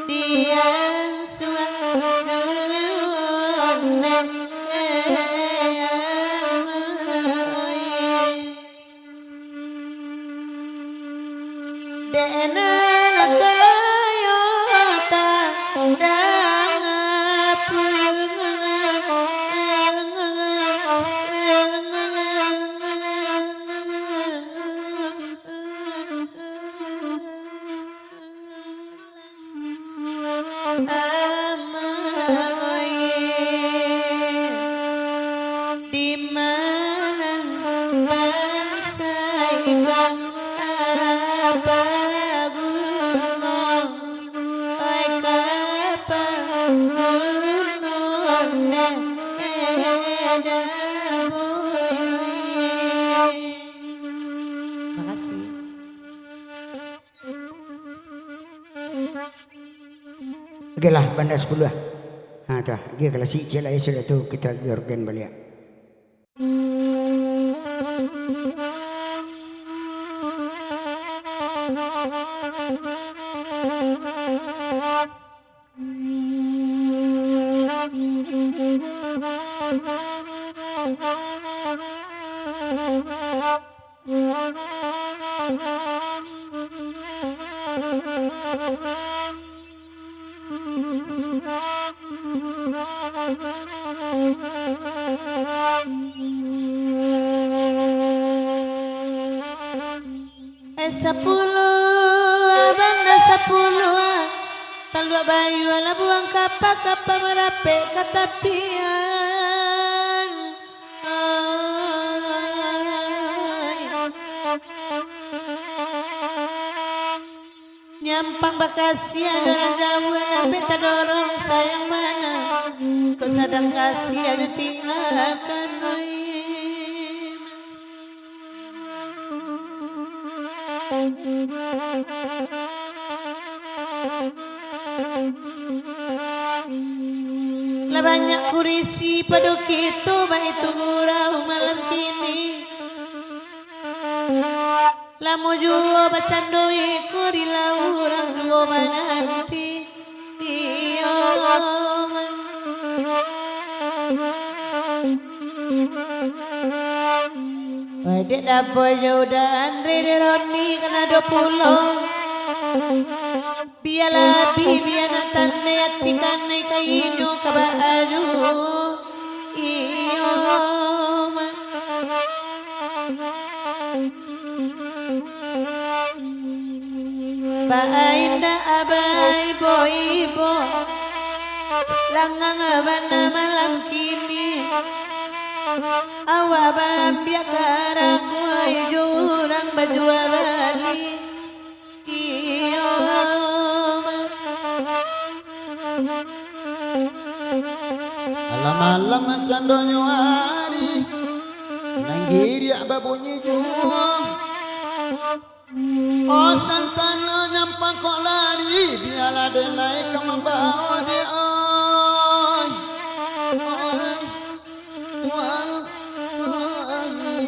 diang suah juo, eh, amai. Dek nan kayo tandang apu. Amai, di manan bansaik ko, apa guno, ai, kapa guno, eh, eh, dabo. Makasih. Oke lah, banda sapuluah. Ha, tu lah. Oke, kalau si Icil lah, ya, sudah tu, kita oke organ baliak. Eh, sapuluah, banda sapuluah, taluak bayu alah buang kapa, kapa marapek ka tapian. Ai. Nyampang bakasiah jo urang jauah, sampai tadorong sayang bana. Kok sadang kasiah ditinggakan, oi. Lah banyak kurisi pado kito, baitu gurau malam kini. Lamo juo bacando iko, di lauran juo mananti. Iyo, man. Wai, dek dabo jo udah Andre, dek Roni kan ado pulo. Bialah bi, bia nak tandai ati kanai ka inyo ka baa juo. Iyo, man. Baa indak baibo-ibo, langang bana malam kini. Awak baambiak karago jo urang bajua bali. Iyo, man. Malam-malam candonyo ari, nan giriak babunyi juo. Oh, santano nyampang kok lari, bialah den lai ka mambawo dek, oi. Oi. Tuan, ai.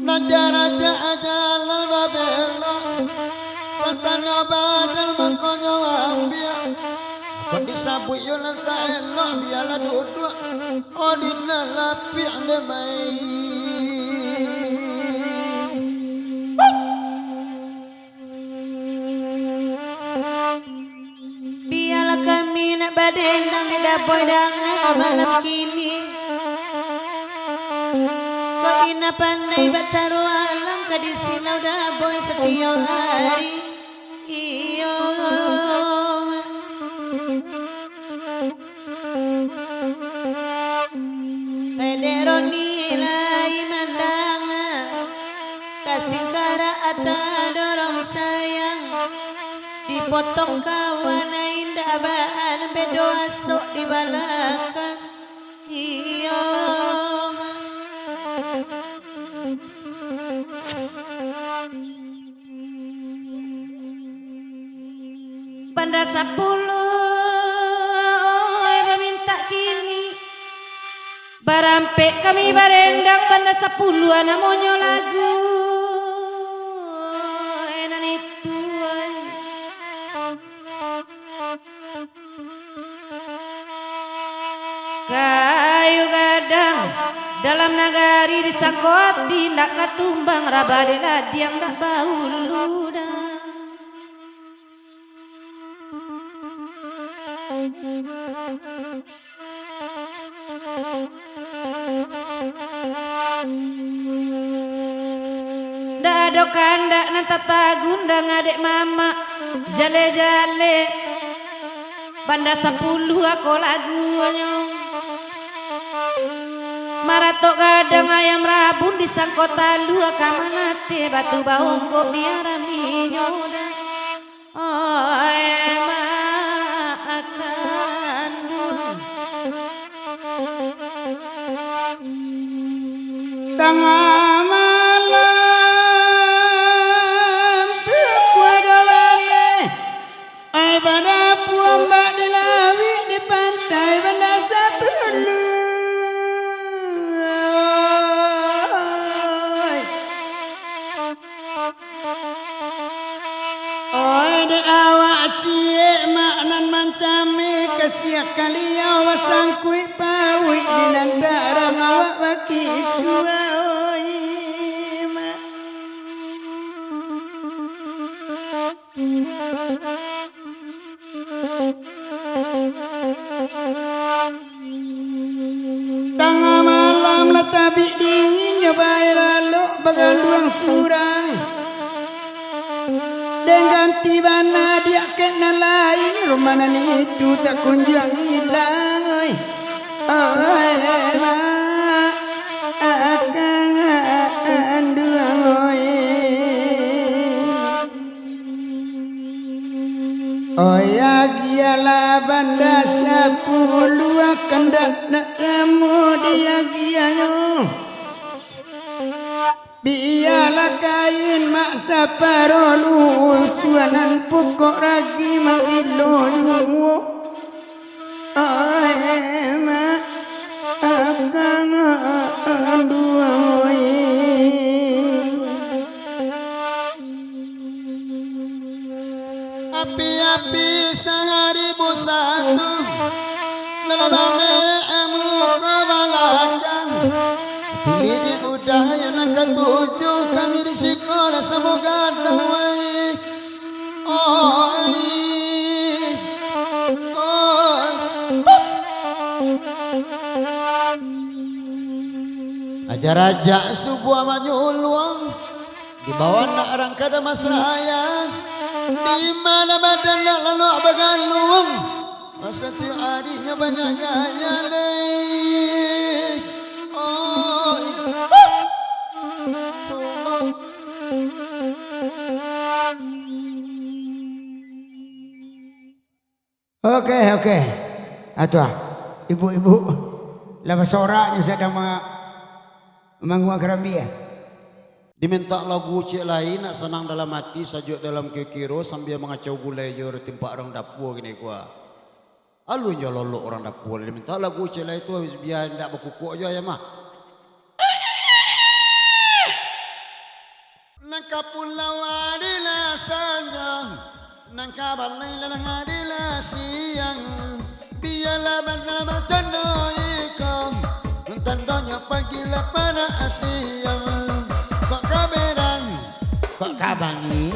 Nan jarajak ajalan babelok, santano badal mangkonyo ambiak. Kok disabuik yo nan tak elok, bialah duduak, oh, di nan lapiak demai. Bialah kami nak Badendang di daboi dangan malam kini. Kok indak pandai bacaro alam ka disilau daboi satiok ari. Iyo. Pedek Roni lai mandanga, kasingkarak ata dorong sayang, dipotong kawan indak baan bedo asok di balakang. Iyo. Banda sapuluah, oi, bamintak kini. Barampek kami barendang, banda sapuluah namonyo lagu, oi, nan itu, oi. Kayu gadang dalam nagari disangko ati, ndak ka tumbang, rabah di ladiang ndak baulu doh. Ndak ado kandak nan tatagun danga dek mamak, jaleh-jaleh banda sapuluah ko lagunyo. Maratok gadang ayam rabun disangko talua, ka manateh batu baonggok di araminyo. Oi, mak kanduang. Tangah malam, pukua duo baleh, ai, badapuang bak di lawik, di pantai banda sapuluah. Oi, dek awak ciek mak nan mancameh, kasiak kaliau basangkuik pauik di nan tarang awak bakicuah, oi, mak. Tangah malam lah tabik dinginnyo, bae lalok baganduang surang. Den ganti bana diak kek nan lain, rumah nan itu tak kunjuang ilang, oi. Oi, mak, akang anduang, oi. Oi, agiahlah banda sapuluah, kandak nak lamo diagiahnyo. Bialah kain mak saparo lusuanan, pokok ragi manggilo juo. Ai, mak, akang anduang, oi. Api-api sahari busatu, dalam bamerek muko balakang. Pilih di budaya nan katuju, kami di sikolah samo gadang, wai. Oi, oi. Aja rajak subuah manyuluang, di bawah nak rangka damas raya, di mana badan nak laluak bagaluang. Masa tiok arinyo banyak gaya lai. Oi. Oke, oke. Atuah, ibu-ibu, lah basoraknyo sadang ma-, manguak karambia. Dimintak lagu ciek lai, nak sanang dalam ati, sajuak dalam kikiro, sambia mangacau gulai jo di timpak rang dapua kini kua. Alun jo lolok urang dapua, dimintak lagu ciek lai tu, bia indak bakukuak jo ayam ah. Nan ka pulau adilah sanjo, nan ka balai lalai adilah siang. Bialah bana bacando iko, nan tandonyo pagilah pada siang. Kok ka berang, kok ka bangi,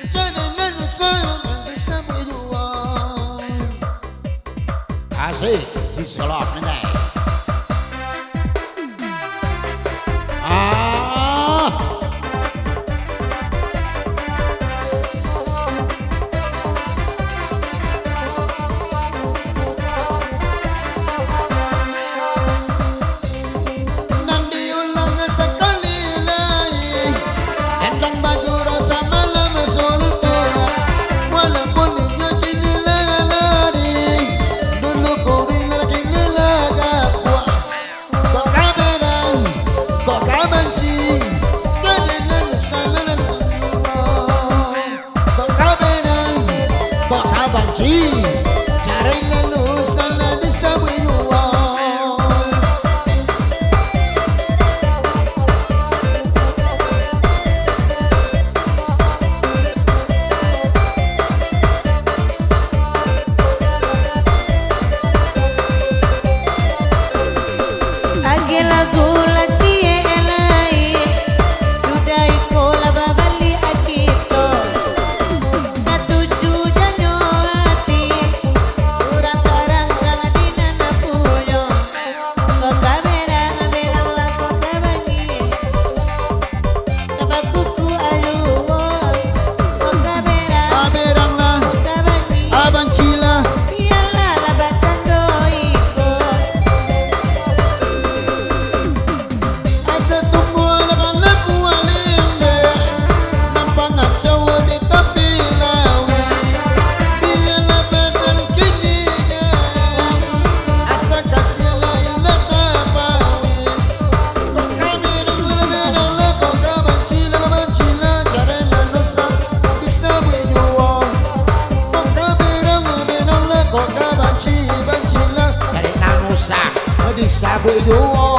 jadi nan sayo nan disambuik juo. Sih, di sekolah pandai. Ah. Nan diulang sakali lai, endang bajuro samalam suntuak. Walaupun inyo kini lah lari, dulu kurir kini lah gapuak. Kok ka berang, kok ka banci, ka dengan salah nan juo. Kok ka berang, kok ka banci, cari lalu salah bisa buyuang. Agiah lagu lah ciek lai, sudah iko lah babaliak kito. Katuju janyo ati, urang tarangkang di nan punyo. Kok ka berang, beranglah kok ka banci. Tabakuku aluwo, kok ka berang, ka beranglah, kok ka banci, ka bancilah. Bialah lah bacando iko. Ado tumbuah lah bala buah lembek, nan pangacau di tapi lauik. Bialah badan kini kan, asa kasiah lain lah tapawi. Kok ka berang lah beranglah, kok ka banci lah banci lah, cari nan usah bisa buek juo. Kok ka berang lah beranglah, kok ka banci banci lah, cari nan usah bisa buek juo.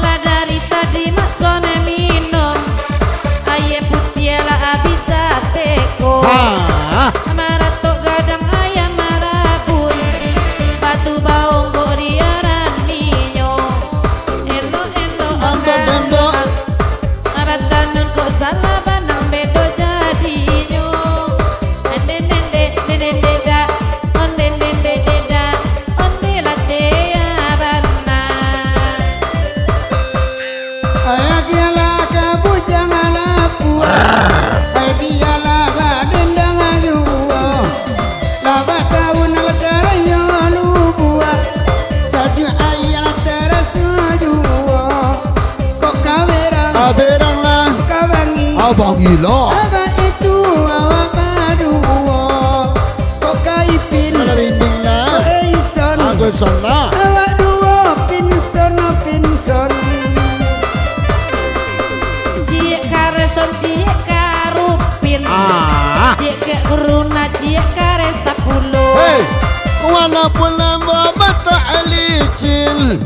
Lah dari tadi maksonyo minum, aia putiah lah abih sateko. Ha. Maratok gadang ayam marabun, batu baonggok di aramihnyo. Elok-elok angkang. Batanun kok salah banang bedo jadinyo. Onde nende, nende ndedak, onde nende ndedak, onde lateh bana. Agiahlah ka bujang lapua, ai bialah badendang juo. Lah batahun lah carayo lubuak, sajuak aia lah taraso juo. Kok ka berang, ka beranglah, kok ka bangi, ka bangilah. Abah itu awak baduo. Kok ka ipin, ka rinding lah, kok ison, ka ison lah. Awak duo pinson, pinson. Ciek kareson, ciek karupin. Ah. Ciek kek kuruna, ciek karesa pulo. Hei, walaupun lambok batak licin,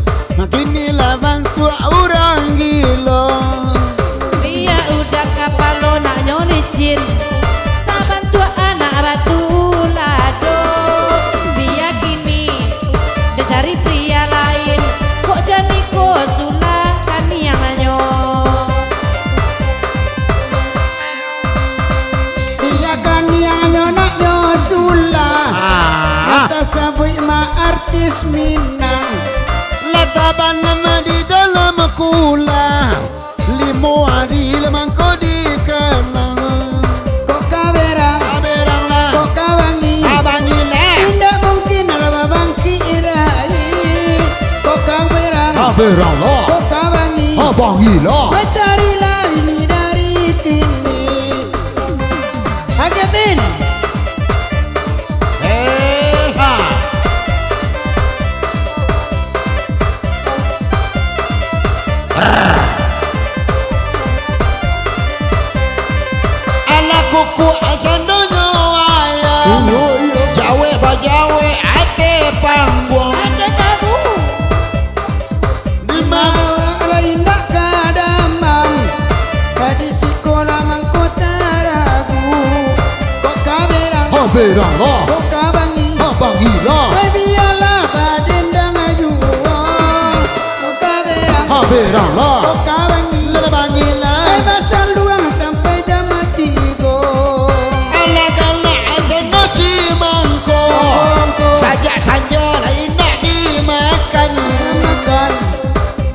kini lah bantuak urang gilo. Bia udah kapalo naknyo licin, sabantuak anak batu lado. Bia kini dicari pria lain, kok jan iko sulah kaniangnyo. Bia kaniangnyo naknyo sulah. Ah. Lah tasabuik ma artis Minang. Lah tabanam di dalam kulah. Limo ari lah mangko dikanang. Kok ka berang, ka beranglah, kok ka bangi, ka bangilah. Indak mungkin lah babangkik lai. Kok ka berang, ka beranglah, kok ka bangi, ka bangilah. Bacarilah ini dari tini. Agiah, Bin. Eh, ha. Alah kukuak candonyo ayam. Iyo, iyo. Jawek bajawek ateh pangguang. Ateh pangguang. Di ma- Awak lah indak ka damam, ka di siko lah mangko taragu. Kok ka berang, ka Danglah. Boka bangi. Ha, bangilah. Ai, bialah badendang juo. Boka berang. Ha, beranglah. Boka bangi. Lah bangilah. Ai, basaluang sampai jam tigo. Alah galak aja no cimangko. Mangko. Sajak sanja lah indak dimakan. Makan.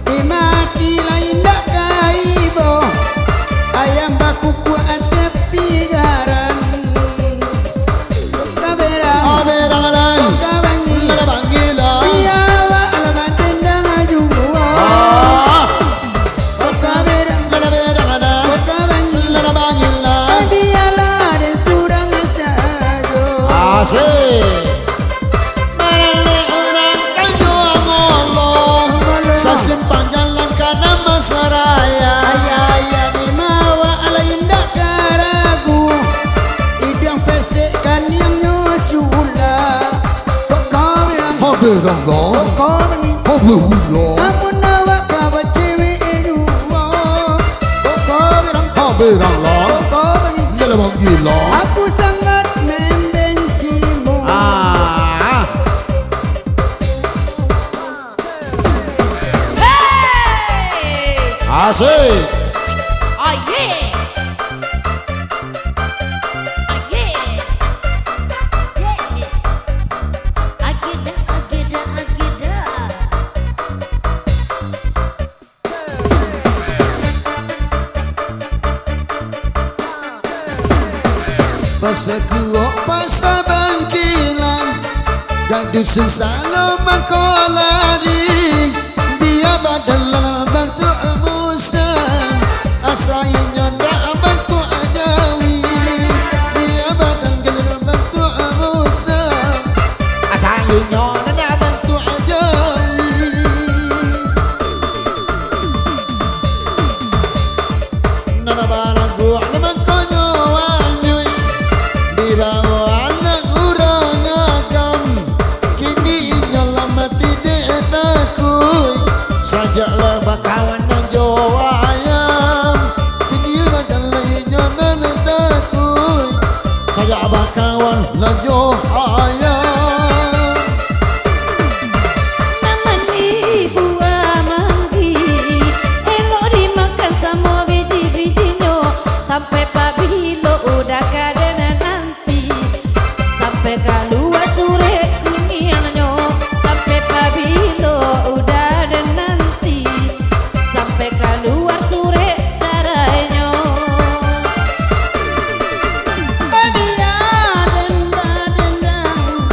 Dimaki lah indak ka ibo. Ayam bakukuak ateh pigaran. Boka berang. Ah, berang alai. Boka bangi. Lah bangilah. Bialah badendang juo. Ah. Boka berang. Lah berang alai. Boka bangi. Lah bangilah. Bialah den surang sajo. Asik. Baralek urang tanyo ngolo. Ngolo. Sasimpang jalan ka Damansaraya. Ayah-ayah di mawak alai indak ka ragu. Iduang pesek kaniangnyo sulak. Boka berang. Ha, beranglah. Boka bangi. Ha, bangilah. Amun awak ka bacewek juo. Boka berang. Ha, beranglah. Boka bangi. Yalah, bangilah. Aku sangat membencimu. Ah. Hey! Asik. Oh, yeah. Oh, yeah. Yeah. Ageda, ageda, ageda. Pasakuok, pasabangkilan, gadih sinsalo mangko lari. Bia badan lah bantuak musang, asa inyo ndak bantuak jawi. Bia badan lah bantuak musang, asa inyo ndak bantuak jawi. Nan balaguak mangkonyo anyuik, dibawo anak urang agam. Kini inyo lah mati dek takuik, sajak lah bakawan nan jo ayam. Kini lah jan lah inyo nan takuik, sajak bakawan lah jo ayam. Nan manih buah manggih, elok dimakan samo biji-bijinyo. Sampai pabilo udah ka den nanti, sampai kalua surek kuniangnyo. Sampai pabilo udah den nanti, sampai kalua surek carainyo. Bia den badendang,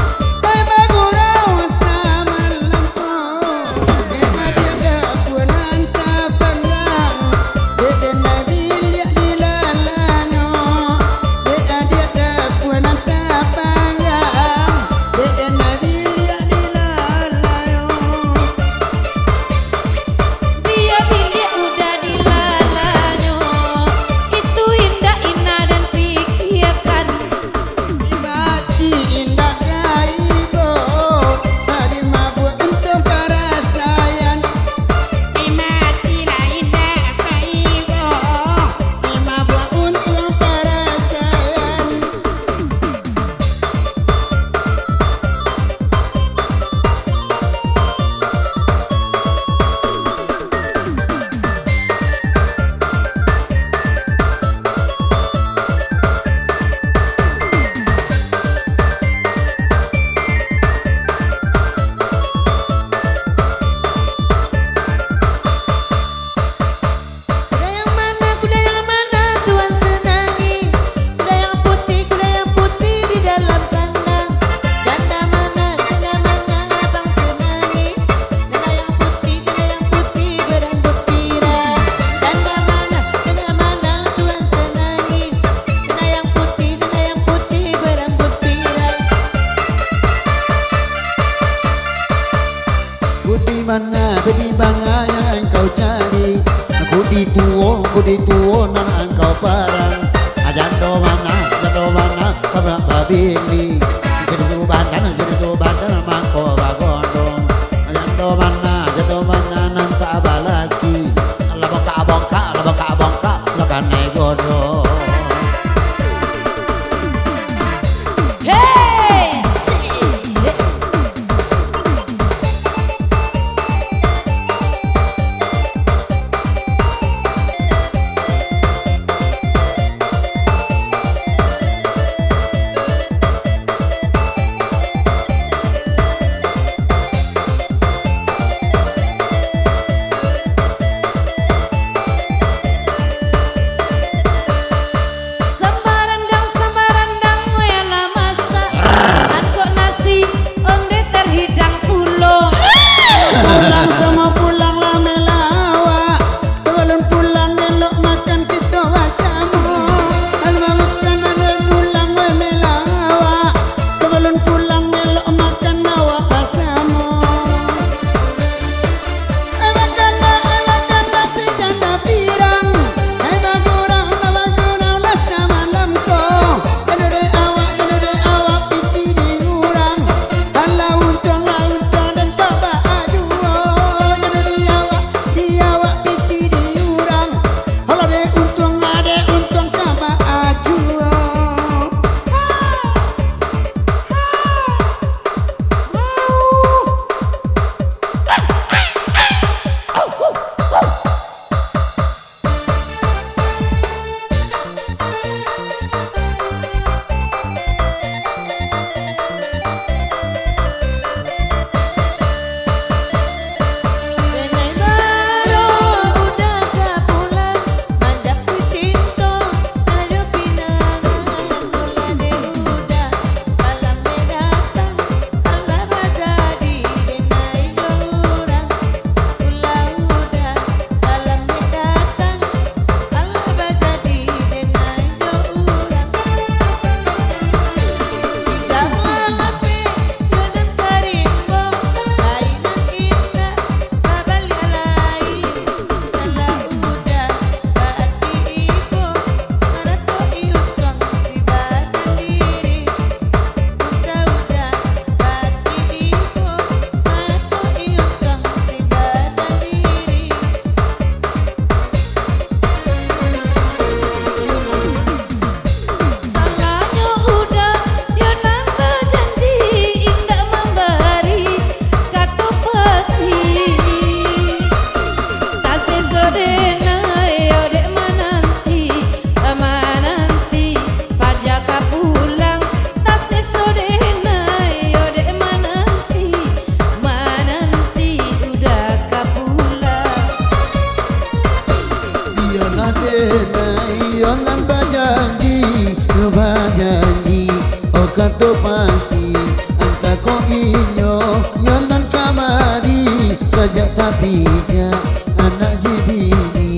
Bijak anak ji bini.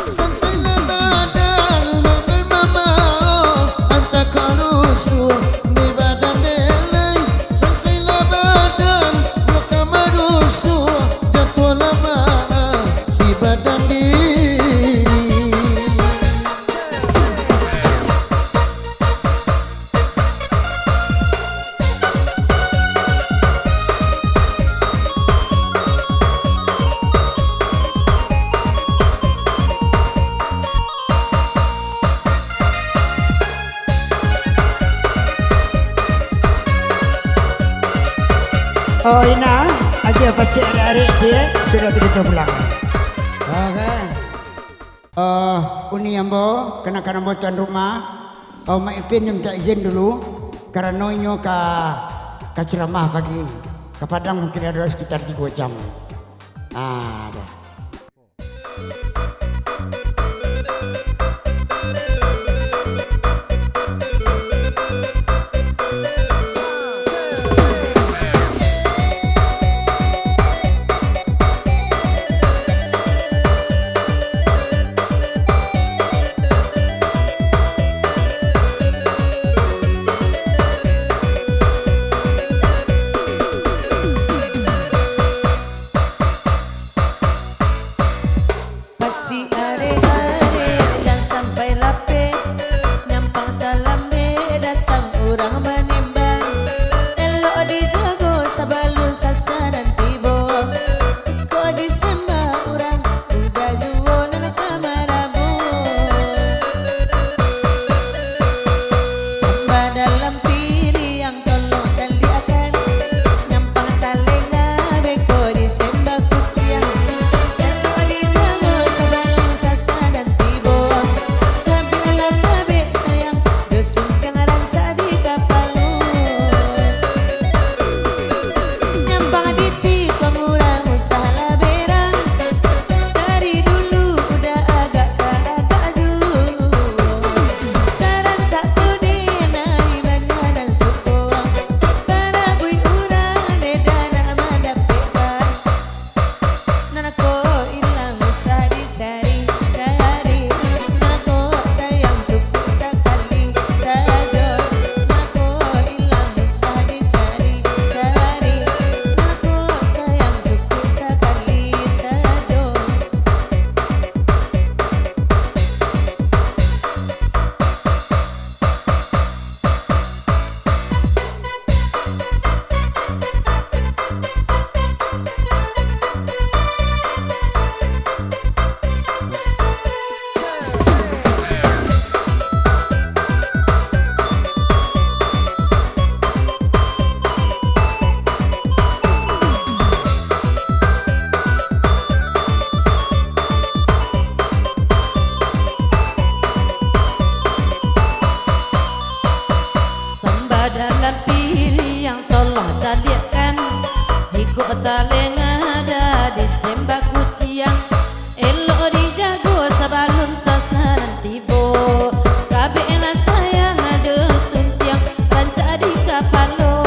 Sansai lah badan, nan mamaoh, antak ka rusuah, di badan dek lai. Sansai lah badan, nyo ka marusuah, jatuah lah maaf, si badan diri. Oh, ina, agiah pacik arek-arek, cik, sudah tu kito pulang. Oke. Eh, uni ambo, kanakanak ambo tuan rumah, eh, Mak Ipin mintak izin dulu, karano inyo ka, ka ceramah pagi. Ka Padang mungkin ado sekitar tigo jam. Ah, dah. Pacik arek-arek, jan sampai lapeh. Nyampang talambek datang urang manimbang. Elok dijago sabalun sasaran tibo. Kok disembah urang, udah juo nan ka marabo. Sambah dalam piriang, tolong caliakkan. Nyampang talenga, beko disembah kuciang. Elok dijago sabalun sasaran tibo. Kabeklah kabek sayang, jo suntiang rancak di kapalo. Nyampang ditikung urang usah lah berang. Dari dulu udah agak ka agak juo. Sarancak ko dek nai banyak nan suko. Barabuik urang dek dah nak mandapekkan. Nan ko ilang usah dicari-cari. Nan ko sayang cukuik sakali sajo. Nan ko ilang usah dicari-cari. Nan ko sayang cukuik sakali sajo. Sambah dalam piriang tolong caliakkan. Jikok talenga dah disembah kuciang, elok dijago sabalun sasaran tibo. Kabeklah sayang jo suntiang rancak di kapalo.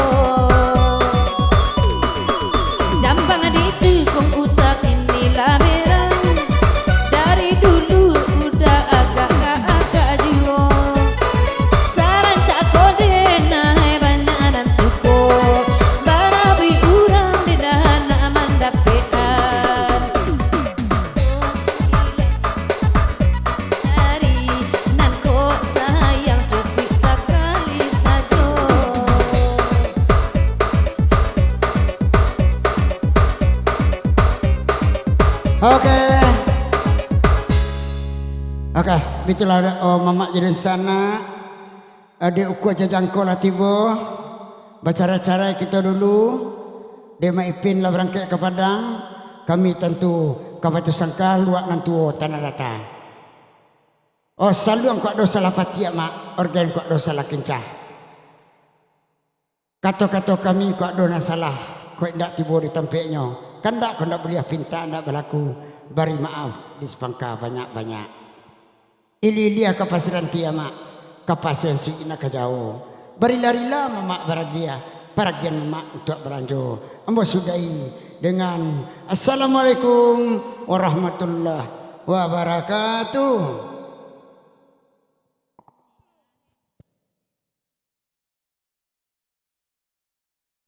Jambang ditikung usah kini lah berang. Dari dulu udah agak ka agak juo. Sarancak ko dek nai banyak nan suko. Barabuik urang dek dah nak mandapekkan. Dari nan ko sayang cukuik sakali sajo. Oke. Oke, bitulah, oh, mamak jadi sanak. Dek ukua jajangko lah tibo. Bacarai-carai kito dulu. Dek Mak Ipin lah barangkek ka Padang. Kami tantu ka Batusangka, Luak Nan Tuo, Tanah Data. Oh, saluang kok ado salah patiak, Mak. Orgen kok ado salah kincah. Kato-kato kami kok ado nan salah, kok indak tibo di tampeknyo, kandak kok ndak buliah pintak ndak balaku, bari maaf di sapangka banyak-banyak. Ilia-ilia ka pasiran tiamak, ka pasiran suik nak ka jauah. Barila-rila mamak baragiah, paragian mamak untuak balanjo. Ambo sudahi dengan Assalamualaikum warahmatullahi wabarakatuh.